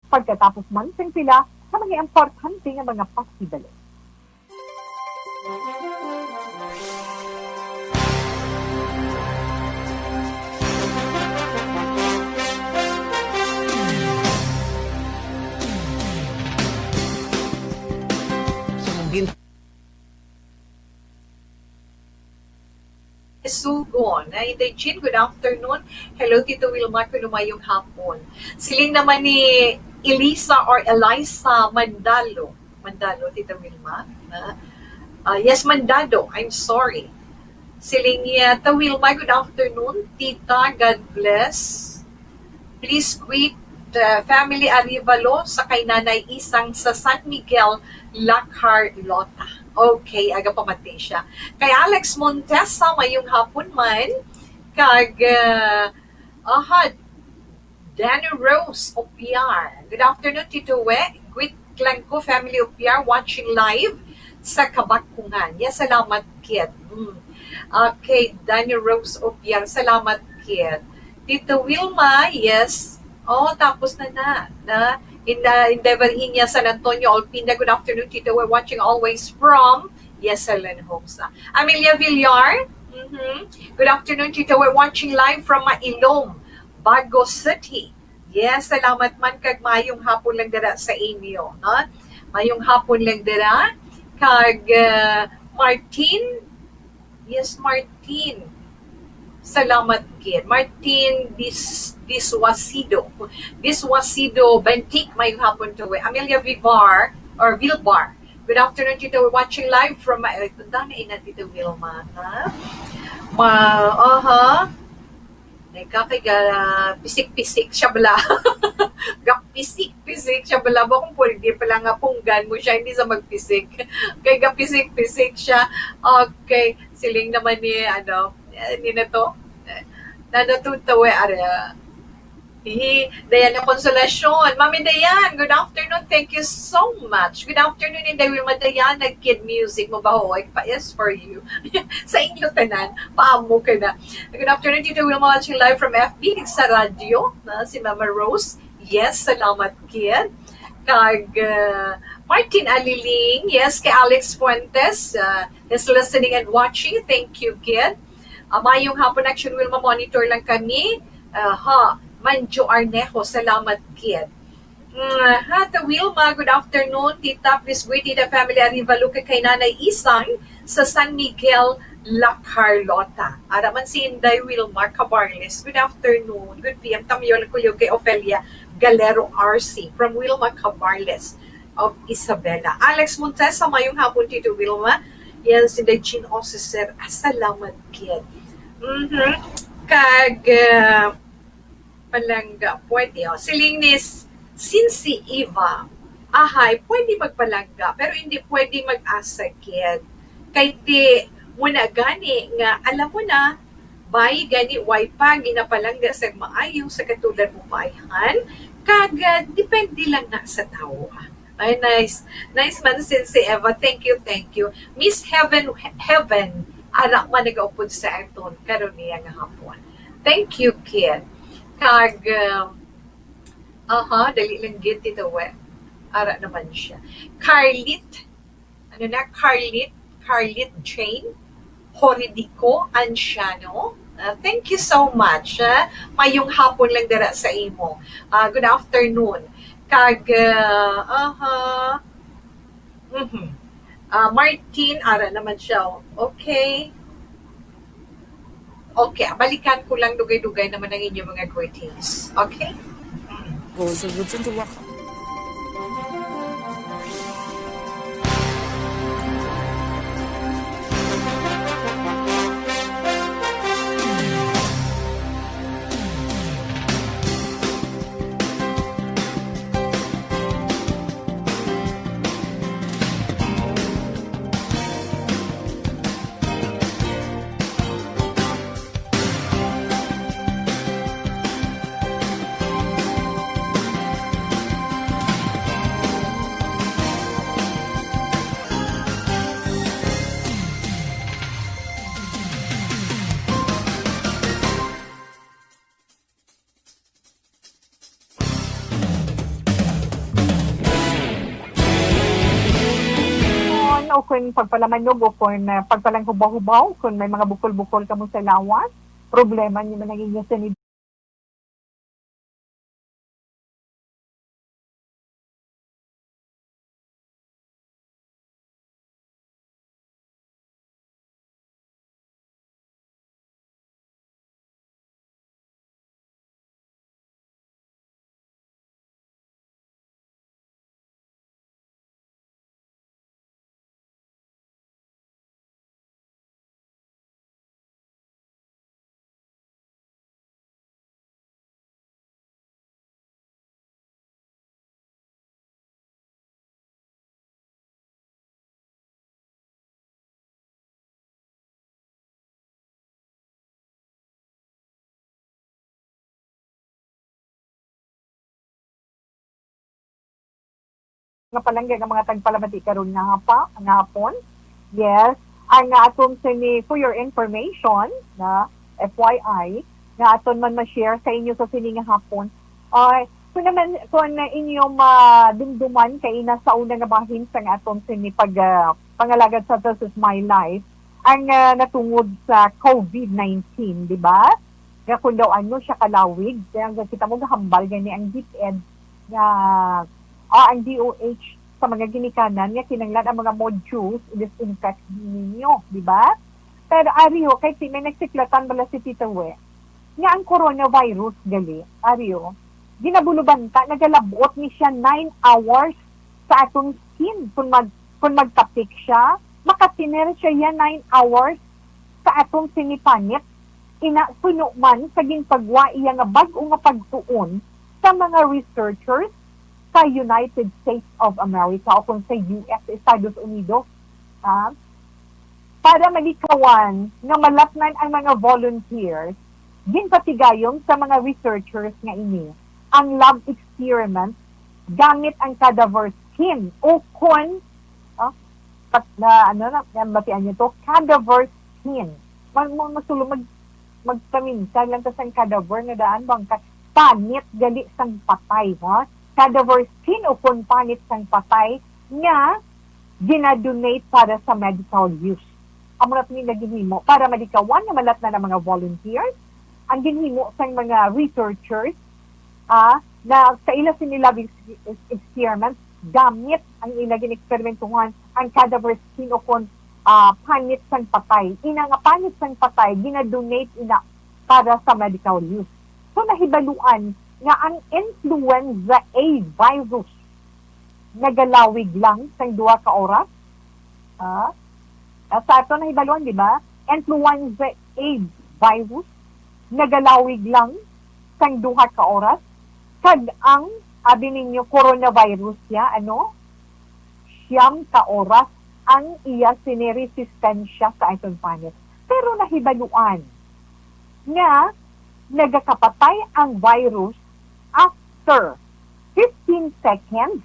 Pagkatapos man sing pila ka mga importante nga mga pasidalon. Sugon. Ay, Inday Jean, good afternoon. Hello, Tito Wilma, kuno mayong hapon. Siling naman ni Elisa or Elisa Mandalo. Mandalo, Tita Wilma. Ah, ah, yes, Mandalo. I'm sorry. Siling niya, "Ta Wilma, good afternoon. Tita, God bless." Please greet the family Arivalo sa kay Nanay Isang sa San Miguel, La Carlota. Okay, aga pa man siya. Kay Alex Montesa, mayong hapon man. Kag, uh, aha, Danny Rose Opiar. Good afternoon, Tito We. Greet lang ko, family Opiar, watching live sa Kabakungan. Yes, salamat, kid. Mm. Okay, Danny Rose Opiar, salamat, kid. Tito Wilma, yes. Oh, tapos na na. Na, in the, in Deverhinia, San Antonio, Olpina. Good afternoon, Tito. We're watching always from Yes Helen Homes. Ah, Amelia Villar, mm-hmm. Good afternoon, Tito. We're watching live from Mailom, Bago City. Yes, salamat man kag mayong hapon lang dira sa inyo, no? Mayong hapon lang dira. Kag, uh, Martin, Yes, Martin. Salamat gid. Martin Dis Diswasido. Diswasido Bentik, mayong hapon to, eh. Amelia Vivar or Vilbar. Good afternoon, Tito. We're watching live from my, eh, tanda na ina, Tito Wilma, ha? Ma, aha. Nagka kay ga pisik-pisik siya bala. Ga pisik-pisik siya bala. Ba kung pwede pala nga punggan mo siya, hindi sa magpisik. Kay ga pisik-pisik siya. Okay. Siling naman ni, ano, eh, ni na to. Eh, na natutawa, ara. Hi, Diana Consolacion. Mami Diane, good afternoon. Thank you so much. Good afternoon, Inday Wilma Diane. Nag-kid music mo ba? Hoy, pa is for you. Sa inyo tanan, paamo ka na. Good afternoon, Tito Wilma, watching live from F B, sa radyo, na si Mama Rose. Yes, salamat, kid. Kag, uh, Martin Aliling, yes, kay Alex Fuentes, uh, is listening and watching. Thank you, kid. Uh, mayong hapon, Action Wilma, monitor lang kami. Uh, ha, Manjo Arnejo, salamat, kid. Mm, ha, Tita Wilma, good afternoon. Tita, please greet the family Arivalo kay Nanay Isang sa San Miguel, La Carlota. Ara man si Inday Wilma Cabarles. Good afternoon. Good P M. Tamyol Kuyog kay Ofelia Galero R C from Wilma Cabarles of Isabela. Alex Montesa, mayong hapon, Tito Wilma. Yes, Inday Jean Osiser. Ah, salamat, kid. Mhm. Kag, ah, palangga, pwede, oh. Siling ni S-, Sinsi Eva, ahay, pwede magpalangga, pero hindi pwede mag-asa, kid. Kay di mo na gani nga, alam mo na, bay, gani, way pa ginapalangga sa maayo sa katulad mo, bayhan, kag, ah, depende lang na sa tawo, ah. Ay, nice. Nice man, Sinsi Eva. Thank you, thank you. Miss Heaven, Heaven, ara man nagaupod sa aton karon niya nga hapon. Thank you, kid. Kag, um, Aha, dali lang gid, Tita We. Ara naman siya. Carlit, ano na, Carlit, Carlit Jane Horidico Anciano. Ah, thank you so much. Ah, mayong hapon lang dira sa imo. Ah, good afternoon. Kag, ah, aha. Mhm. Ah, Martin, ara naman siya. Okay. Okay, balikan ko lang, dugay-dugay naman ang inyong mga greetings. Okay? Kon, o kon pagpalamanog, o kon, ah, pagpalanghubaw-hubaw, kon may mga bukol-bukol kamo sa lawas, problema niyo man ang inyo sini. Nga palangga nga mga tagpalamati karon nga hapa-, nga hapon. Yes, ang nga aton sini, for your information, na F Y I, nga aton man ma-share sa inyo sa sini nga hapon. Ay, kung naman, kung inyo madumduman, kay ina sa una nga bahin sa nga aton sini pag, ah, pangalagad sa This Is My Life, ang, ah, natungod sa COVID nineteen, di ba? Nga kung daw ano siya kalawig, kaya ang kita mo, gahambal gani ang DepEd nga, ah, ang D O H sa mga ginikanan nga kinahanglan ang mga modules i-disinfect ninyo, di ba? Pero ari ho, kay si, may nagsiklatan bala si Tita We, nga ang coronavirus gali, ari ho, ginabulubanta, nagalabot ni siya nine hours sa atong skin. Kung mag-, kung magtapik siya, makatener siya yan nine hours sa atong sini panit. Ina, suno man sa ginpagwa iya nga bag-o nga pagtuon sa mga researchers sa United States of America o kung sa U S, Estados Unidos, ha? Para malikawan nga malatnan ang mga volunteers, ginpatigayon sa mga researchers nga ini ang lab experiment gamit ang cadaver skin o kon, ah, pat-, na, ano na, yan, batian niyo to, cadaver skin. Mag-, mag-, masulo, mag-, magpaminsan lang ta sang cadaver nga daan bang ka-, panit gali sang patay, ha? Cadaver skin o kon panit sang patay nga gina-donate para sa medical use. Amo na ni ginhimo para malikawan nga malatnan ang mga volunteers. Ang ginhimo sang mga researchers, ah, na sa ila sini lab ex-, experiments, gamit ang ila gin-eksperimentuhan ang cadaver skin o kon, ah, panit sang patay. Ina nga panit sang patay, gina-donate ina para sa medical use. So, nahibaluan nga ang influenza A virus nagalawig lang sang duha ka oras. Ah, ah, sa ato nahibaluan, di ba? Influenza A virus nagalawig lang sang duha ka oras. Kag ang, abi ninyo, coronavirus siya, ano? Siyam ka oras ang iya sini resistensya sa aton panit. Pero nahibaluan nga nagakapatay ang virus after fifteen seconds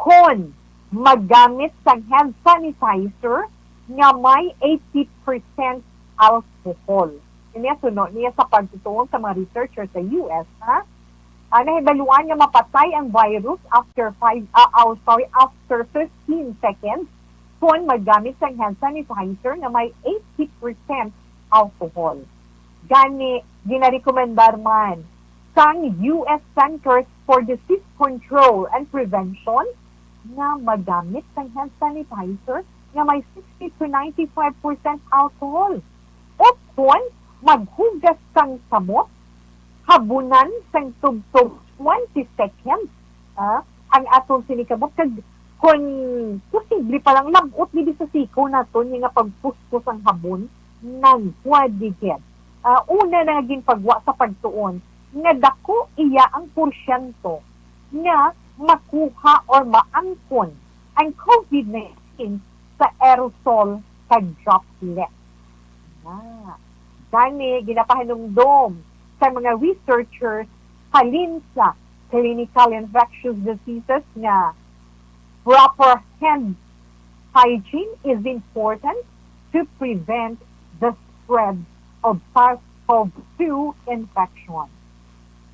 kon maggamit sang hand sanitizer nga may eighty percent alcohol. Ini suno niya sa pagtutuon sa mga researchers sa U S, ha? Ah, nahibaluan nga mapatay ang virus after five, ah, oh, sorry, after fifteen seconds kon maggamit sang hand sanitizer nga may eighty percent alcohol. Gani, ginarekomendar man sang U S Centers for Disease Control and Prevention nga magamit sang hand sanitizer nga may sixty to ninety-five percent alcohol. O kon maghugas sang kamot, habunan sang tubtob twenty seconds, ah, ang aton sini kamot, kag kon posible pa lang, lab-ot diri sa siko naton nga pagpuspos ang habon, nagwadi gid. Ah, una na nga ginpagwa sa pagtuon nga dako iya ang porsyento nga makuha or maangkon ang COVID nineteen sa aerosol kag droplet. Ah, gani, ginapahanumdom sa mga researchers halin sa clinical infectious diseases nga proper hand hygiene is important to prevent the spread of SARS-CoV two infection.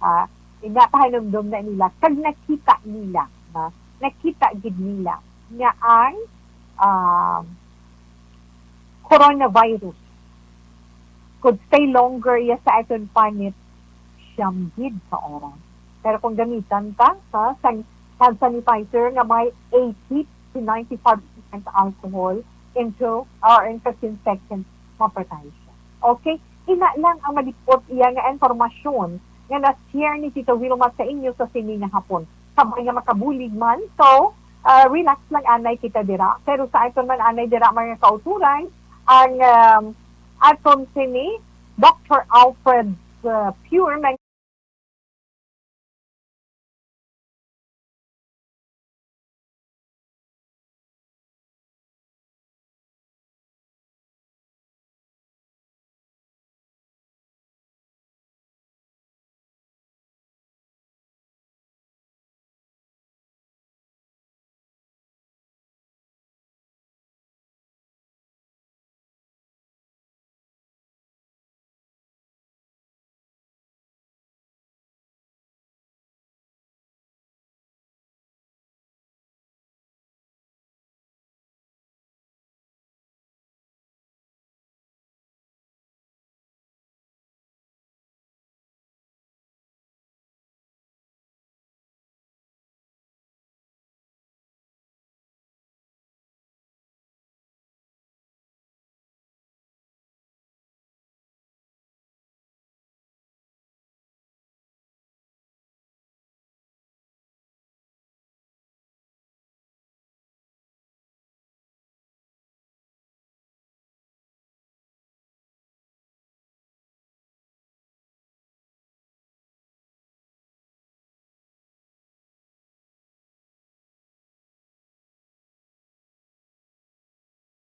Ah, ginapahanumdom na nila, kag nakita nila, na, nakita gid nila nga ang, ah, coronavirus could stay longer iya sa aton panit siyam gid ka oras. Pero kung gamitan ta, ha, sang hand sanitizer nga may eighty to ninety-five percent alcohol into or in fifteen seconds, mapatay siya. Okay? Ina lang ang malipot iya nga impormasyon nga na-share ni Tita Wilma sa inyo sa sini nga hapon. Kabay nga makabulig man, so, ah, relax lang anay kita dira. Pero sa aton man anay dira, mga kauturan, ang, um, aton sini, Doctor Alfred, uh, Pure,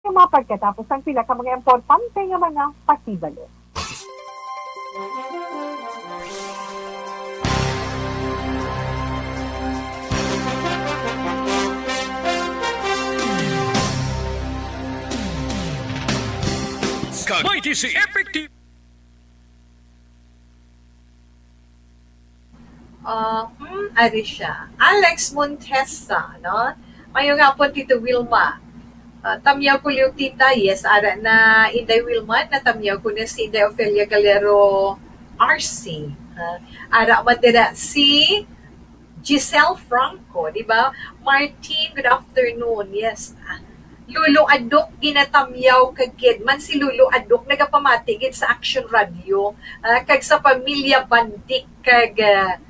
Nga mga pagkatapos ang pila ka mga importante nga mga pasibalo. Kag may di si Epic T V. Ah, hmm, ari siya. Alex Montesa, no? Mayong hapon, Tito Wilma. Ah, tamyaw ko liw, tita. Yes, ara na Inday Wilma, natamyaw ko na si Inday Ofelia Galero R C. Ah, ara man dira si Giselle Franco, di ba? Martin, good afternoon. Yes. Ah, Lolo Adok, ginatamyaw ka gid man si Lolo Adok, nagapamati gid sa Action Radio, ah, kag sa pamilya Bandik kag, ah,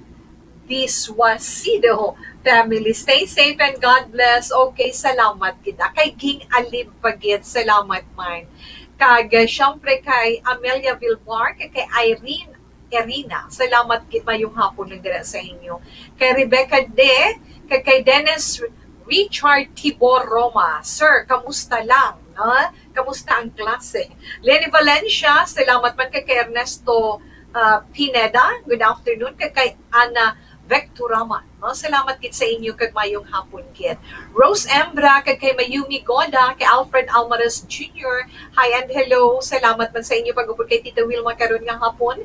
Disuasido family. Stay safe and God bless. Okay, salamat kita. Kay Ging Alib pa gid, salamat man. Kag, ah, syempre kay Amelia Vilmar, kag kay Irene Erina. Salamat gid, mayong hapon lang dira sa inyo. Kay Rebecca De, kag kay Dennis Richard Tibor Roma. Sir, kamusta lang, no? Kamusta ang klase? Lenny Valencia, salamat man kay, kay Ernesto, ah, Pineda. Good afternoon. Kag kay Ana Vectorama, no? Salamat gid sa inyo kag mayong hapon gid. Rose Embra, kag kay Mayumi Goda, kay Alfred Almares Junior, hi and hello. Salamat man sa inyo pag-upod kay Tita Wilma karon nga hapon.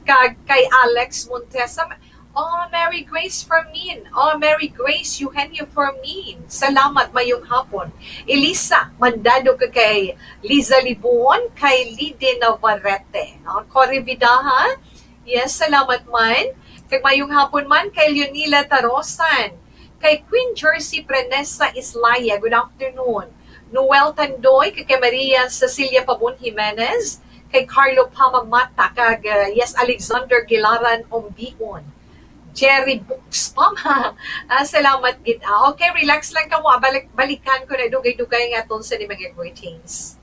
Kag kay Alex Montesa, Oh, Mary Grace Fermin. Oh, Mary Grace Eugenio Fermin. Salamat, mayong hapon. Elisa Mandado ka kay Liza Libon, kay Lide Navarrete. No? Cory Vidaha. Yes, salamat man. Kag mayong hapon man kay Leonila Tarosan, kay Queen Jersey Prenesa Islaya. Good afternoon. Noel Tandoy, kay, kay Maria Cecilia Pabon Jimenez, kay Carlo Pamamata, kag, uh, yes, Alexander Gilaran Ombion. Jerry Books pa ma. Ah, salamat gid. Ah, okay, relax lang kamo. Ah, balik, balikan ko na dugay-dugay nga aton sa ni mga greetings.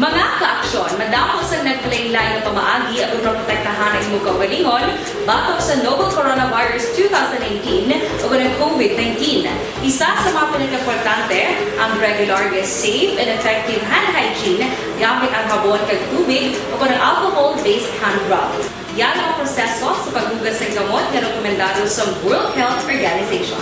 Mga kaaksyon, madamo sang naglain-lain nga pamaagi aron maprotektahan ang imo kaugalingon batok sa novel coronavirus two thousand nineteen o ang COVID nineteen. Isa sa mga pinakaimportante ang regular nga safe and effective hand hygiene gamit ang habon kag tubig o ang alcohol-based hand rub. Yara ang proseso sa paghugas sang kamot nga rekomendado sa World Health Organization.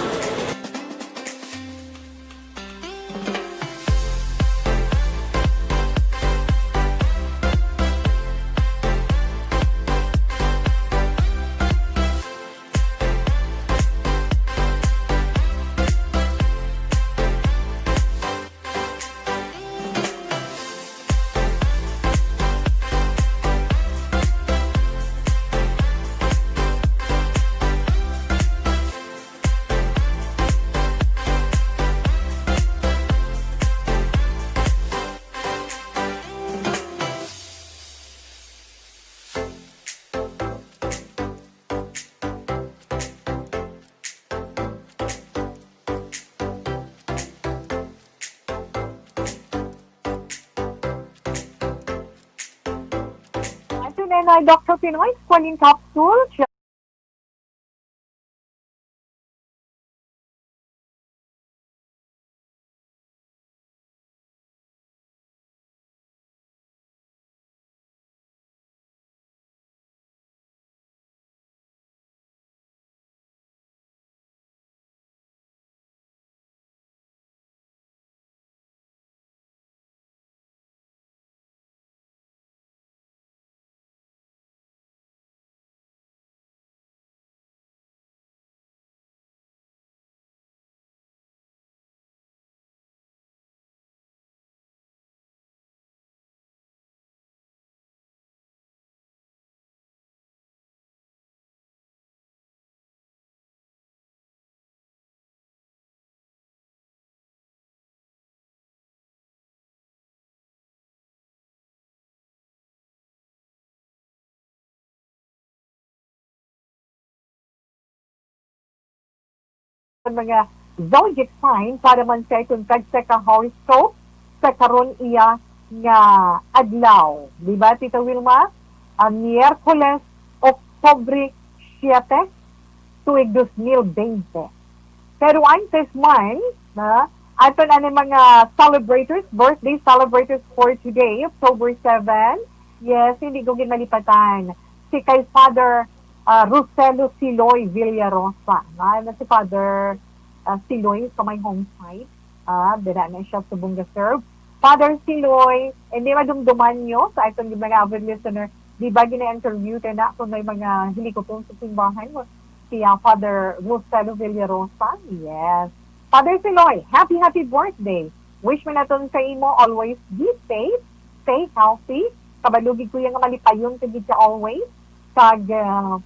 Ito na na, Doctor Pinoy, Squalene Capsule. Mga zodiac sign para man sa iton tagsa ka horoscope sa karon iya nga adlaw. Di ba, Tita Wilma? Ang Miyerkules, Oktubre siete, tuig dos mil bente. Pero antes man, na, aton ani mga celebrators, birthday celebrators for today, October seven. Yes, hindi ko gid malipatan. Si kay Father, ah, Roselo Siloy Villarosa. Ah, na si Father, ah, Siloy sa may home site. Ah, dira na siya subong ga-serve. Father Siloy, hindi madumduman nyo sa aton mga avid listener, di ba gina-interview ta na kung may mga hilikuton sa simbahan mo? Si, ah, Father Roselo Villarosa? Yes. Father Siloy, happy, happy birthday. Wish mo naton sa imo, always be safe, stay healthy. Kabalo gid ko nga malipayon ka gid siya always. Kag, ah,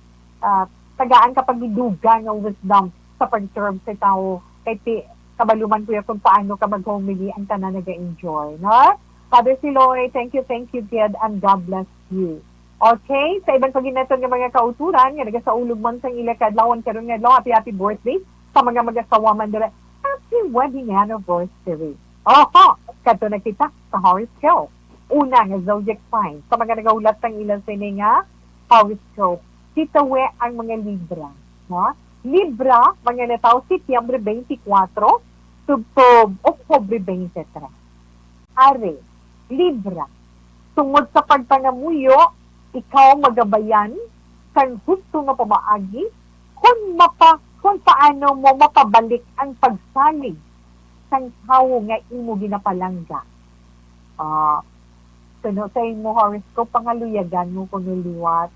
ah, tagaan ka pag dugang nga wisdom sa pag-serve sa tawo. Kay ti, kabalo man ko ya kung paano ka mag-homily, ang tanan naga-enjoy, no? Father Siloy, thank you, thank you, kid, and God bless you. Okay, sa iban pa gid naton nga mga kauturan nga nagasaulog man sang ila kaadlawan karon nga adlaw, happy, happy birthday sa mga mag-asawa man dira. Happy wedding anniversary. Oho, kadto na kita sa horoscope. Una nga zodiac sign, sa mga nagahulat sang ila sini nga horoscope, si Tawe ang mga Libra, no? Libra, mga natawo Setyembre twenty-four, tubtob Oktubre twenty-three. Are, Libra, tungod sa pagpangamuyo, ikaw magabayan sang husto nga pamaagi kon mapa-, kon paano mo mapabalik ang pagsalig sang tawo nga imo ginapalangga. Ah, suno sa imo horoscope, pangaluyagan mo kuno liwat.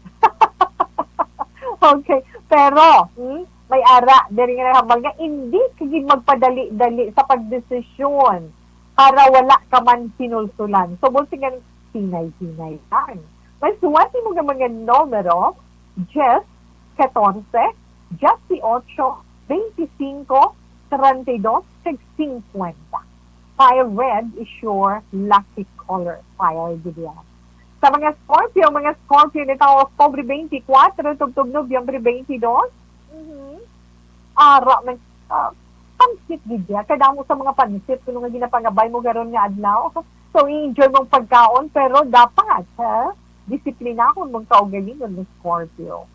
Okay, pero, hmm, may ara diri nga nahambal nga hindi ka gid magpadali-dali sa pagdesisyon para wala ka man sinulsulan. So, buot silingan, hinay-hinay lang. Masuwat mo nga mga numero, diyes, katorse, diyesyocho, bente singko, treinta y dos, kag singkwenta. Fire red is your lucky color. Fire gid yan. Sa mga Scorpio, mga Scorpio nitong Oktubre twenty-four, tubtob Nobyembre twenty-two, mhm, ara man, ah, pansit gid ya. Kadamo sa mga pansit kuno nga ginapangabay mo karon nga adlaw. So, i-enjoy mong pagkaon, pero dapat, ha, disiplinahon mong kaugalingon mo, Scorpio.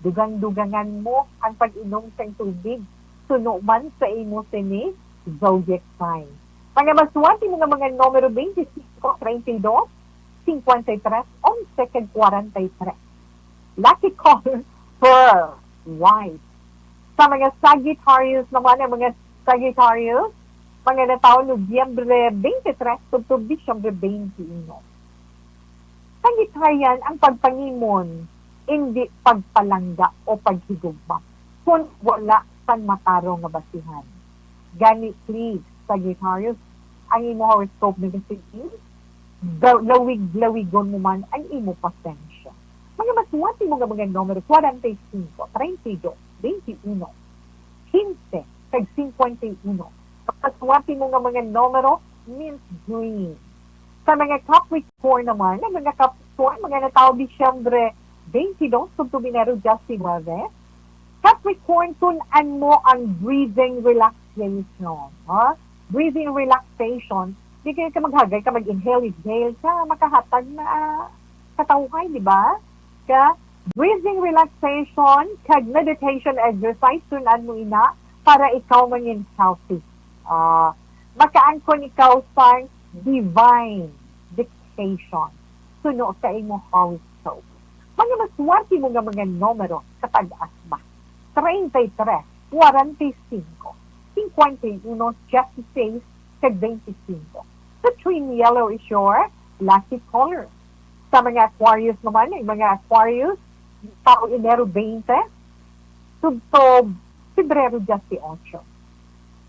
Dugang-dugangan mo ang pag-inom sang tubig, suno man sa imo sini zodiac sign. Mga masuwat mo nga mga numero twenty-five, treinta y dos, cincuenta y tres, once, kag kwarenta y tres. Lucky color, pearl, white. Sa mga Sagittarius naman, ang mga Sagittarius, mga natawo Nobyembre twenty-three tubtob Disyembre twenty-one. Sagittarian ang pagpangimon, indi pagpalangga o paghigugma, kun wala sang matarong nga basihan. Gani, please, Sagittarius, ang imo horoscope nagasiling, ga-, lawig-lawigon mo man ang imo pasensya. Mga masuwat mo nga mga numero, kwarenta y cinco, treinta y dos, veintiuno, quince, kag cincuenta y uno. Masuwat mo nga mga numero, mint green. Sa mga Capricorn naman, ang mga Capricorn, mga natawo Disyembre twenty-dos, tubtob Enero diecinuebe, Capricorn, tun-an mo ang breathing relaxation, ha? Breathing relaxation, di kay ka maghagay ka, mag-inhale, exhale ka, makahatag na, ah, katawhay, di ba? Ka, breathing relaxation, kag meditation exercise, tun-an mo ina, para ikaw mangin healthy. Ah, makaangkon ikaw sang divine dictation, suno sa imo horoscope. Mga maswerte mo nga mga numero sa pag-asma, treinta y tres, cuarenta y cinco, cincuenta y uno, dieciséis, kag veinticinco. The twin yellow is your lucky color. Sa mga Aquarius naman, ang mga Aquarius, tawo Enero twenty, tubtob Pebrero dieciocho.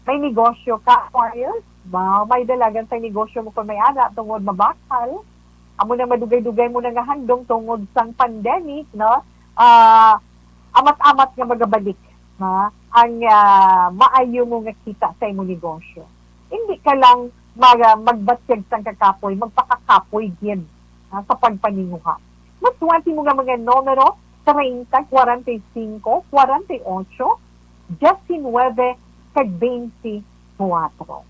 May negosyo ka, Aquarius? Ba, may dalagan sa negosyo mo kung may ana, tungod mabakal. Amo na madugay-dugay mo na nga handom tungod sang pandemic, no? Ah, amat-amat nga magabalik, ha? Ang, ah, maayo mo nga kita sa imong negosyo. Hindi ka lang mag-, magbatyag sang kakapoy, magpakakapoy gid, ha, sa pagpaninguha. Maswerte mo nga mga numero, treinta, cuarenta y cinco, cuarenta y ocho, diecinuebe, kag veinticuatro.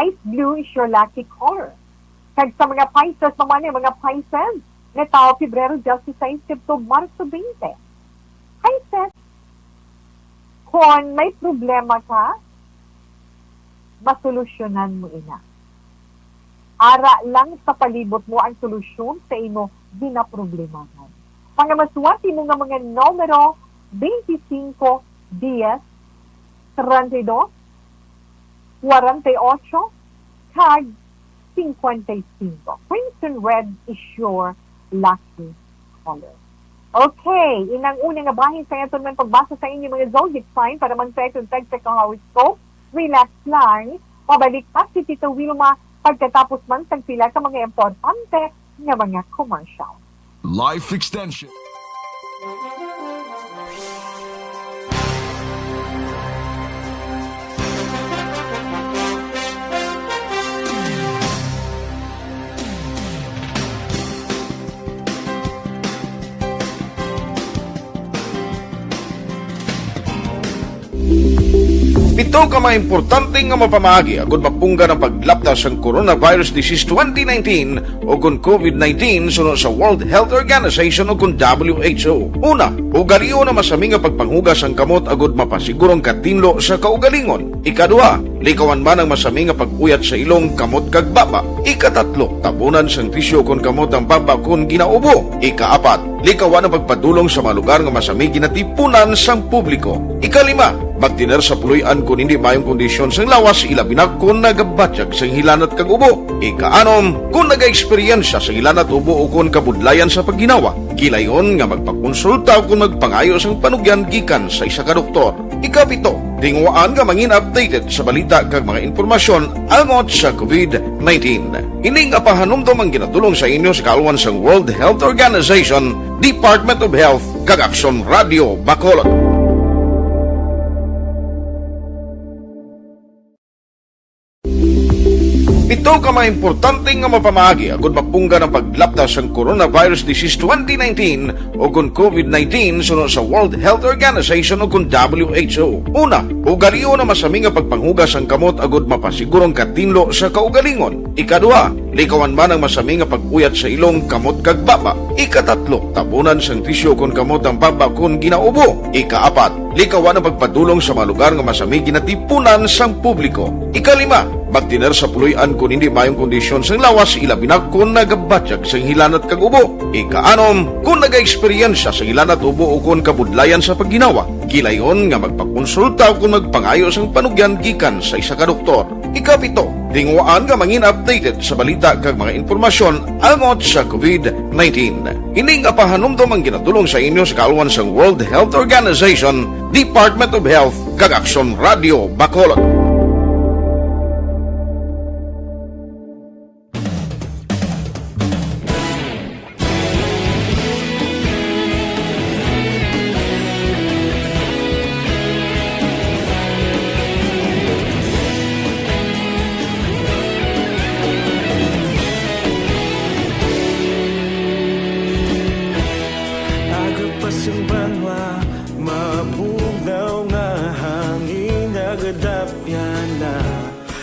Ice blue is your lucky color. Kag sa mga Pisces naman, ang mga Pisces, nga tawo Pebrero dieciséis tubtob Marso twenty. Pisces, kon may problema ka, masolusyonan mo ina. Ara lang sa palibot mo ang solusyon sa imo ginaproblemahan. Mga masuwat imo nga mga numero, twenty-cinco, diez, treinta y dos, cuarenta y ocho, kag cincuenta y cinco. Crimson red is your lucky color. Okay, inang una nga bahin sa aton man pagbasa sa inyo mga zodiac sign para man sa itong tag sa ka-horoscope. Relax lang. Pabalik pa si Tito Wilma pagkatapos man sang pila ka mga importante nga mga commercial. Life Extension. Pito ka mga importante nga mapamaagi agud mapunggan ang paglapta sang coronavirus disease twenty nineteen o kon covid nineteen suno sa World Health Organization o kon W H O. Una, ugalion ang masami nga pagpanghugas sang kamot agud mapasiguro ang katinlo sa kaugalingon. Ikaduha, likawan man ang masami nga pag-uyat sa ilong, kamot kag baba. Ikatatlo, tabunan sang tisyu kon kamot ang baba kon ginaubo. Ikaapat, likawan ang pagpadulong sa mga lugar nga masami ginatipunan sang publiko. Ikalima, magtener sa puloy-an kon hindi maayong kondisyon sang lawas, ilabi na kon nagabatyag sang hilanat kag ubo. Ikaanom, kon nagaeksperyensya sang hilanat, ubo, o kon kabudlayan sa pagginawa, gilayon nga magpakonsulta o kon magpangayo sang panugyan gikan sa isa ka doktor. Ikapito, tinguhaan nga mangin updated sa balita kag mga impormasyon angot sa covid nineteen. Ini nga pahanumdom ang ginadul-ong sa inyo sa kaalwan sang World Health Organization, Department of Health, kag Aksyon Radio Bacolod. Pito ka mga importante nga mapamaagi agud mapunggan ang paglapta sang coronavirus disease twenty nineteen o kon covid nineteen suno sa World Health Organization o kon W H O. Una, ugalion ang masami nga pagpanghugas sang kamot agud mapasiguro ang katinlo sa kaugalingon. Ikaduha, likawan man ang masami nga pag-uyat sa ilong, kamot kag baba. Ikatatlo, tabunan sang tisyu kon kamot ang baba kon ginaubo. Ikaapat, likawan ang pagpadulong sa mga lugar nga masami ginatipunan sang publiko. Ikalima, magtener sa puloy-an kon hindi maayong kondisyon sang lawas, ilabi na kon nagabatyag sang hilanat kag ubo. Ikaanom, kon nagaeksperyensya sang hilanat, ubo, o kon kabudlayan sa pagginawa, gilayon nga magpakonsulta o kon magpangayo sang panugyan gikan sa isa ka doktor. Ikapito, tinguhaan nga mangin updated sa balita kag mga impormasyon angot sa covid nineteen. Ini nga pahanumdom ang ginadul-ong sa inyo sa kaalwan sang World Health Organization, Department of Health, kag Aksyon Radio Bacolod. Aga pa sang banwa, mabugnaw nga hangin nagadapyan na.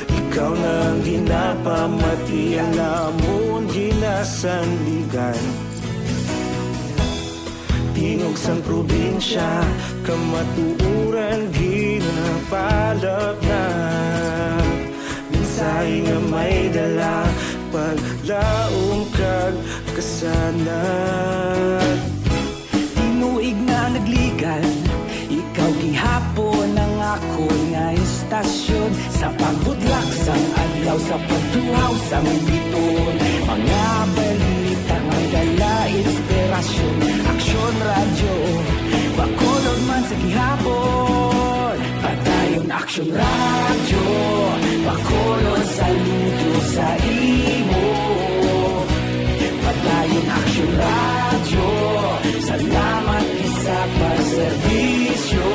Ikaw na ang ginapamati, ang amon ginasandigan. Tingog sang probinsya, kamatuoran ginapalapnap. Mensahe nga may dala, paglaom kag kasanag. Tinuig na nagligan, ikaw gihapon ang akon nga istasyon. Sa pagbudlak sang adlaw, sa pagtuhaw sang biton, mga balita nga dala inspirasyon. Aksyon Radyo, Bacolod man sa gihapon. Padayon Aksyon Radyo, Bacolod, saludo sa imo. Padayon Aksyon Radyo, salamat gid sa pagserbisyo.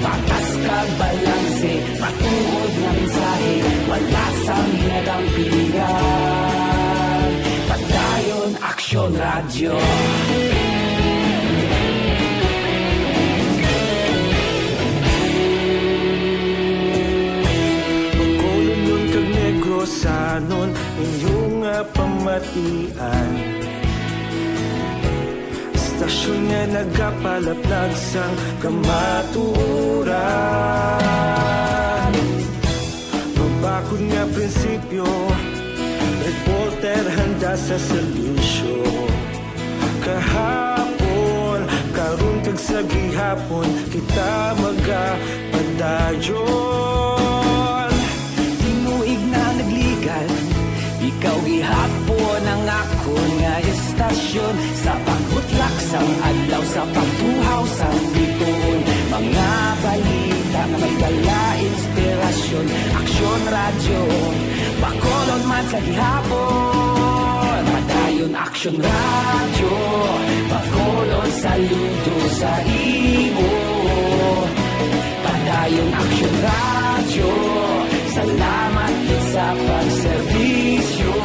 Patas kag balanse, matuod nga mensahe, wala sang hinadampingan. Padayon Aksyon Radyo. Bacolodnon kag Negrosanon, inyo nga pamatian. Istasyon nga nagapalaplag sang kamatuoran. Mabakod nga prinsipyo, reporter handa sa serbisyo. Kahapon, karon kag sa gihapon, kita magapadayon. Tinuig na nagligan, ikaw gihapon ang akon nga estasyon. Sa pagbutlak sang adlaw, sa pagbuhaw sang bituon, mga balita nga may dala inspirasyon. Aksyon Radyo, Bacolod man sa gihapon. Padayon Aksyon Radyo, Bacolod, saludo sa imo. Padayon Aksyon Radyo, salamat gid sa pagserbisyo.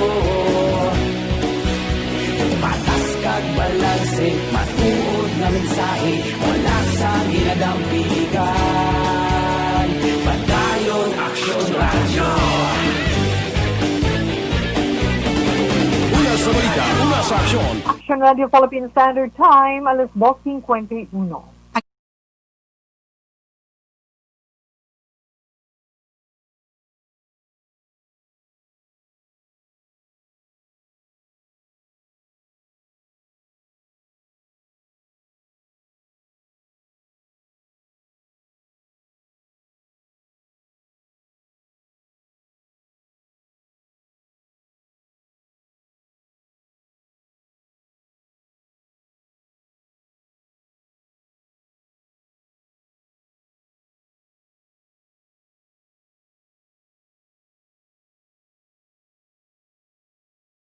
Patas kag balanse, matuod nga mensahe, wala sang ginadampigan. Padayon Aksyon Radyo. Una sa balita, una sa aksyon. Action Radio Philippine Standard Time, alas dos cincuenta y uno.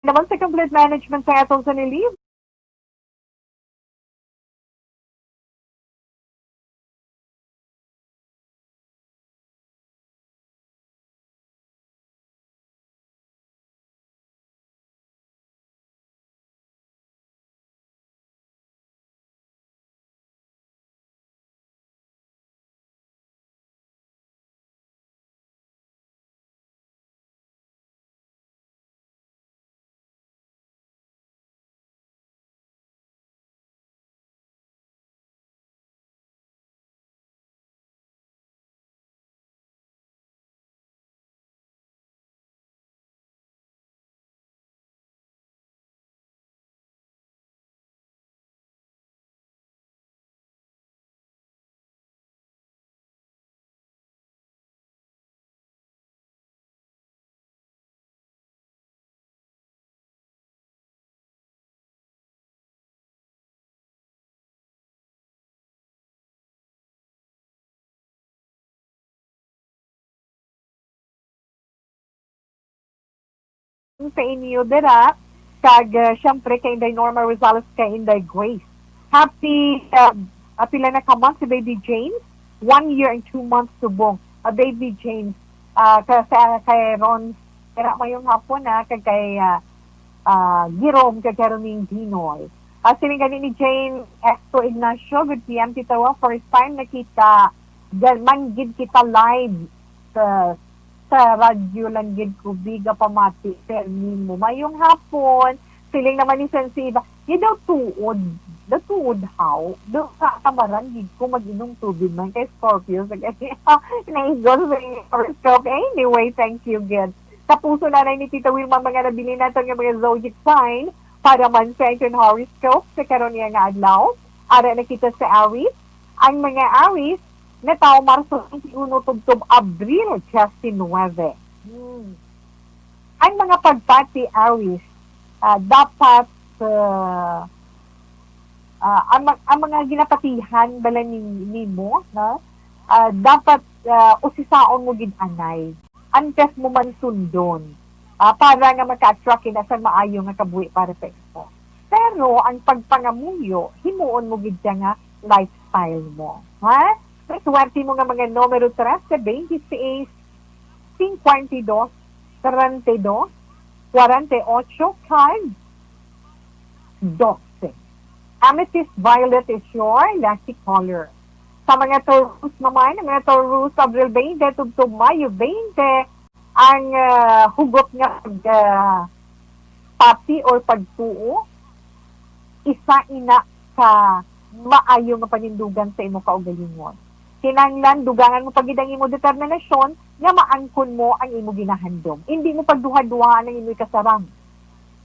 Naman sa complete management sa atong sa Nili. Sa inyo dira, kag, ah, siyempre kay Inday Norma Rosales, kay Inday Grace. Happy, ah, ah, pila na ka months si Baby James? One year and two months subong. Ah, Baby James, ah, ka, sa, kay Ron, dira mayong hapon, ah, kag kay, ah, ah, Girom, kag kay Roming Dinoy. Ah, siling gani ni Jane Esto Ignacio, "Good P M, Tita Wa, first time nakita, gal-, man gid kita live sa, sa radyo lang gid ko, biga pamati, permi mo. Mayong hapon." Siling naman ni Sensi Iba, "Di daw tuod, daw tuod haw, daw sa kamaran gid ko mag-inom tubig man kay Scorpio sa gani." Naigol sa horoscope. Anyway, thank you gid. Tapuson na ni Tita Wilma mga nabilin naton nga mga zodiac sign para man sa aton horoscope sa karon niya nga adlaw. Ara na kita sa Aries. Ang mga Aries natawo Marso twenty-one tubtob Abril diecinuebe. Hmm. Ang mga pagpati, Aries, ah, dapat, ah, ah, ang, ma-, ang mga ginapatihan bala ni, nimo, no? Ah, dapat, ah, usisaon mo gid anay. Antes mo man sundon, ah, para nga maka-attract kina sa maayo nga kabuhi para sa imo. Pero ang pagpangamuyo, himuon mo gid siya nga lifestyle mo. Ha? Ang swerte mo nga mga numero tres, twenty-six, cincuenta y dos, treinta y dos, cuarenta y ocho, kag doce. Amethyst violet is your lucky color. Sa mga Taurus naman, ang mga Taurus, Abril twenty tubtob Mayo twenty, ang, ah, hugot nga pag, ah, pati or pagtuo, isa ina ka maayo nga panindugan sa imo kaugalingon. Kinahanglan dugangan mo pa gid ang imo determinasyon nga maangkon mo ang imo ginahandom. Indi mo pagduha-duhaan ang imo ikasarang.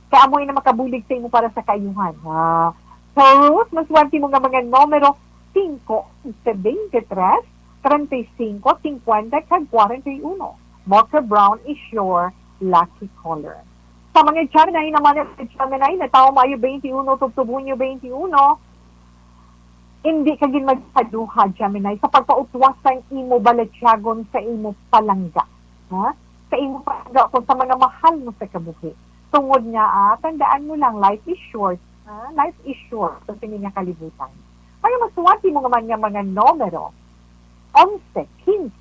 Kay amo ina makabulig sa imo para sa kaayuhan. Ah, Taurus, maswerte mo nga mga numero singko, onse, twenty-three, treinta y cinco, cincuenta, kag kwarenta y uno. Mocha Brown is your lucky color. Sa mga Gemini naman, sa Gemini, natawo Mayo twenty-one, tubtob Hunyo twenty-one, hindi ka gid magpaduha, Gemini, sa pagpautwas sang imo balatyagon sa imo palangga. Ha? Sa imo palangga kung sa mga mahal mo sa kabuhi. Tungod nga, ah, tandaan mo lang, life is short. Ha? Life is short sa sini nga kalibutan. Kaya maswerte mo naman nga mga numero, onse, quince,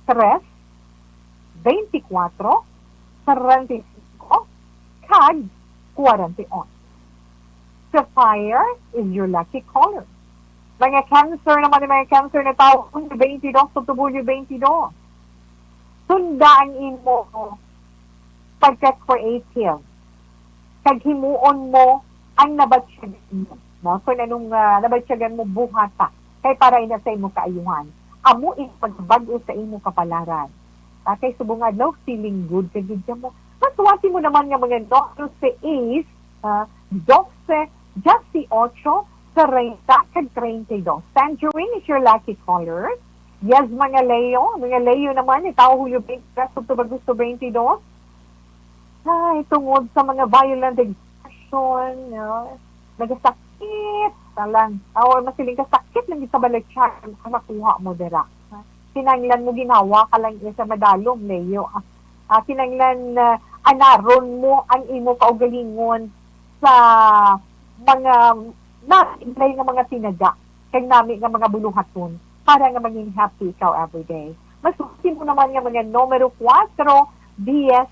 tres, twenty-cuatro, treinta y cinco, kag kwarenta y ocho. Sapphire is your lucky color. Mga Cancer naman, mga Cancer, natawo Hunyo twenty-two, tubtob Hulyo twenty-two. Sunda ang imo pagka-creative, kag himuon mo ang nabatyagan mo, no? Kung anong, ah, nabatyagan mo, buhata, kay para ina sa imo kaayuhan. Amo in pagbag-o sa imo kapalaran. Ah, kay subong adlaw, feeling good ka gid mo. Maswerte mo naman nga mga numero sa Ace, ah, doce, dieciocho, treinta, kag treinta y dos. Tangerine is your lucky color. Yes, mga Leo. Mga Leo naman, natawo Hulyo twenty-three, tubtob Agosto twenty-two. Ay, tungod sa mga violent expression, no? Nagasakit na lang. O, masiling ka, sakit lang sa balatyagon ang makuha mo dira. Kinahanglan mo ginhawa ka lang isa madalom, Leo. Ah, ah, kinahanglan, ah, anaron mo ang imo kaugalingon sa mga nami nga mga tinaga, kag nami nga mga buluhaton, para nga maging happy ikaw everyday. Maswerte mo naman nga mga numero kuwatro, diyes,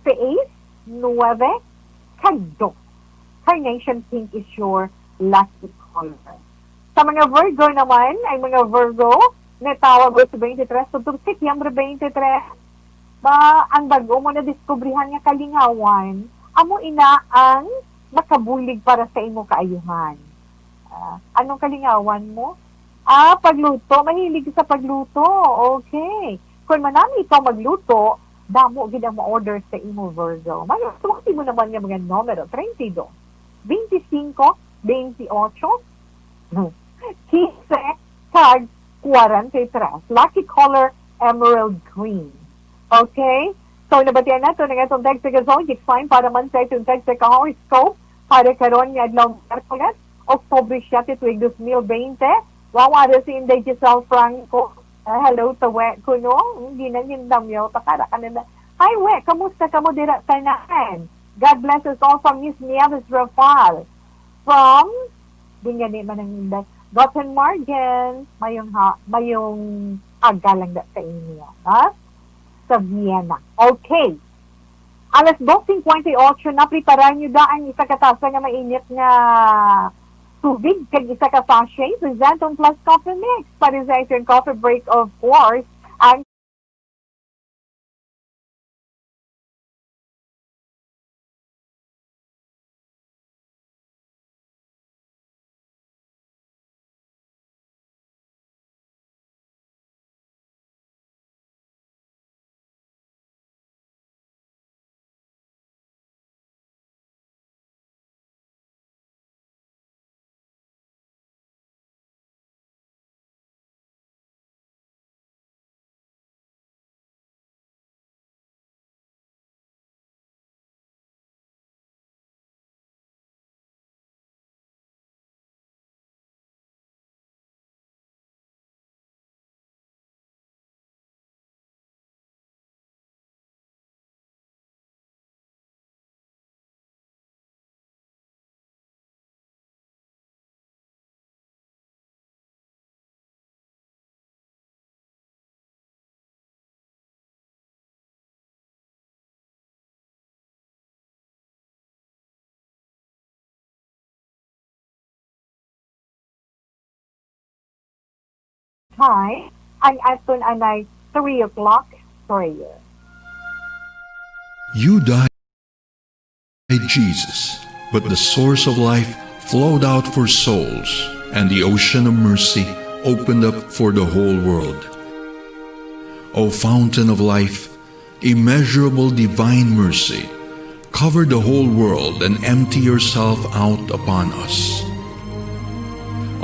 sais, nuwebe, kag dos. Carnation pink is your lucky color. Sa mga Virgo naman, ay mga Virgo, natawo Agosto twenty-three, tubtob Setyembre twenty-three, ba, ang bag-o mo nadiskubrihan nga kalingawan, amo ina ang makabulig para sa imo kaayuhan. Ah, anong kalingawan mo? Ah, pagluto. Mahilig ka sa pagluto. Okay. Kung manami ikaw magluto, damo gid ang ma-order sa imo, Virgo. May suwerte mo naman nga mga numero, treinta y dos, veinticinco, veintiocho, quince, kag kwarenta y tres. Lucky color, emerald green. Okay? So, nabatian nato na nga itong text sa Gazon, it's fine para man sa itong text sa horoscope para karon nga adlaw, Miyerkules, Oktubre siete, tuig dos mil bente. Wow, ara si Inday Giselle Franco. Ah, hello, ta we, kuno. Hindi na yung damyaw, takara ka na na. Hi, we, kamusta ka mo dira tanan? God bless us all from Miss Nieves Rafael. From, di nga ni man ang Inday. Gothenburgen, mayong ha, mayong aga lang da sa inyo, ha? Sa Vienna. Okay. Alas dos cincuenta y ocho na, preparar nyo da ang isa ka tasa nga mainit nga tubig kag isa ka sachet sa Xanthone Plus Coffee Mix para sa inyong coffee break, of course. Ang Hi, ang aton anay three o'clock prayer. You died, Jesus, but the source of life flowed out for souls, and the ocean of mercy opened up for the whole world. O fountain of life, immeasurable divine mercy, Cover the whole world and empty yourself out upon us.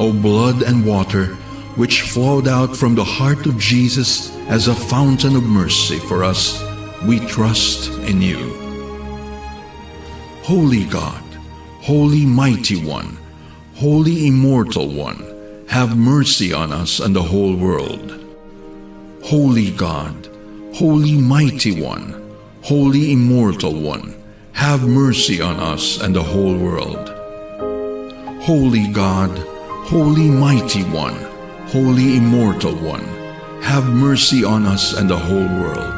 O blood and water, which flowed out from the heart of Jesus as a fountain of mercy for us, we trust in you. Holy God, Holy Mighty One, Holy Immortal One, have mercy on us and the whole world. Holy God, Holy Mighty One, Holy Immortal One, have mercy on us and the whole world. Holy God, Holy Mighty One, Holy Immortal One, have mercy on us and the whole world.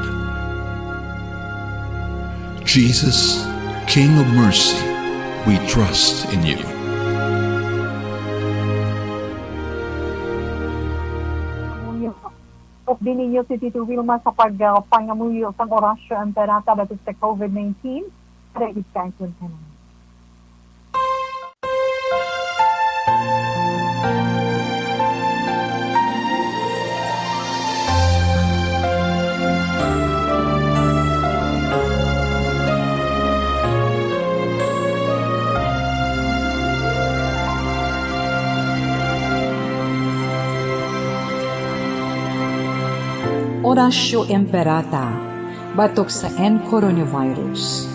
Jesus, King of mercy, we trust in you. Updi ninyo si Tito Wilma sa pag, ah, pangamuyo sang Oratio Imperata batok sa COVID nineteen. Para gid sa aton tanan. Oratio Imperata batok sa N coronavirus.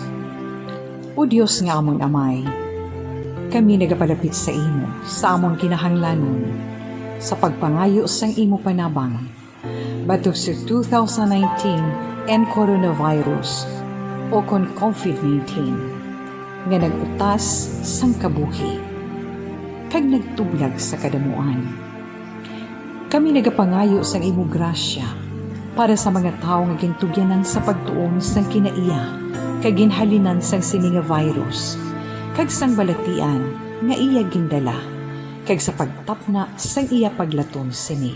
O Dios nga amon Amay, kami nagapalapit sa imo sa amon kinahanglanon sa pagpangayo sang imo panabang batok sa two thousand nineteen N coronavirus, o kon COVID nineteen, nga nag-utas sang kabuhi kag nagtublag sa kadamuan. Kami nagapangayo sang imo grasya para sa mga tawo nga gintugyanan sa pagtuon sang kinaiya kag ginhalinan sang sini nga virus, kag sang balatian nga iya gindala, kag sa pagtapna sang iya paglaton sini.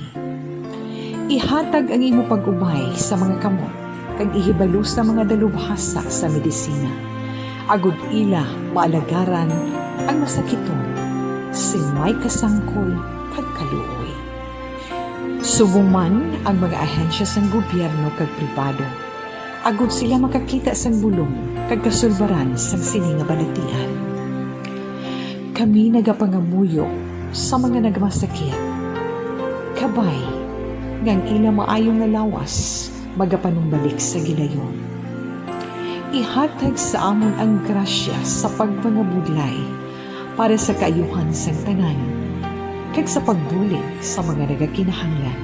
Ihatag ang imo pag-ubay sa mga kamot kag ihibalo sa mga dalubhasa sa medisina, agod ila maalagaran ang masakiton sing may kasangkol kag kaluoy. Subong man ang mga ahensya sang gobyerno kag pribado, agod sila makakita sang bulong kag kasulbaran sang sini nga balatian. Kami nagapangamuyo sa mga nagmasakit, kabay nga ang ila maayo nga lawas magapanumbalik sa gilayon. Ihatag sa amon ang grasya sa pagpangabudlay para sa kaayuhan sang tanan, kag sa pagbulig sa mga nagakinahanglan.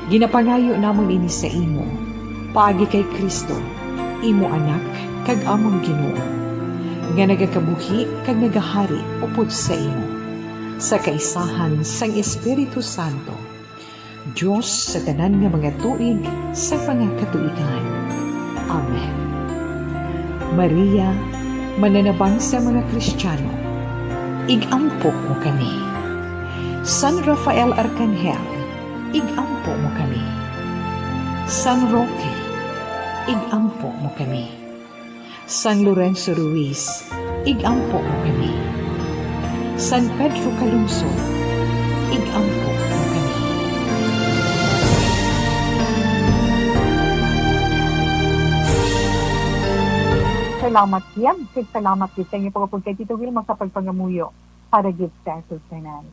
Ginapangayo namon ini sa imo, paagi kay Cristo, imo Anak kag amon Ginoo, nga nagakabuhi kag nagahari upod sa imo, sa kaisahan sang Espiritu Santo, Dios sa tanan nga mga tuig sa mga katuigan. Amen. Maria, mananabang sa mga Kristiano, ig-ampo mo kami. San Rafael Arcangel, ig-ampo mo kami. San Roque, ig-ampo mo kami. San Lorenzo Ruiz, ig-ampo mo kami. San Pedro Calungsod, ig-ampo mo kami. Salamat, Ian. Kag salamat gid sa inyo pag-upod kay Tito Wilma sa pagpangamuyo para gid sa aton tanan.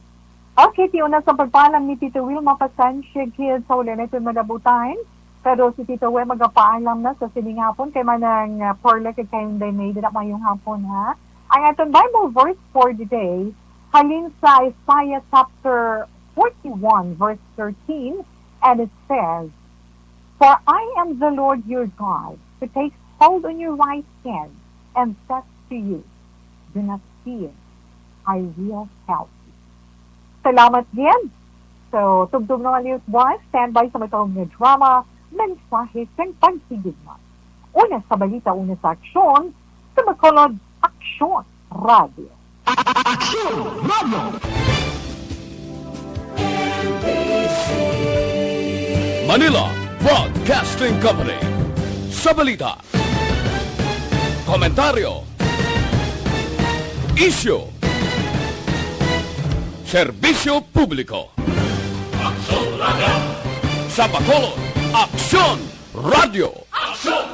Okay, ti una sa pagpaalam ni Tito Will, mapasensya gid sa wala naton malabutan. Pero si Tito Will magapaalam na sa sining hapon kay manang, ah, Perla kag kay Inday May, dira mayong hapon, ha. Ang aton Bible verse for the day, halin sa Isaiah chapter forty-one, verse thirteen, and it says, "For I am the Lord your God, who takes hold on your right hand and says to you, 'Do not fear, I will help you.'" Salamat gid. So, tubtob na nga liwat buwas, standby sa matarong nga drama, mensahe kag pagsigugma. Una sa balita, una sa aksyon, sa Bacolod Aksyon Radio. Aksyon Radio! Manila Broadcasting Company. Sa balita, komentaryo, isyu, serbisyo publiko. Aksyon Radio! Sa Bacolod, Aksyon Radio! Aksyon!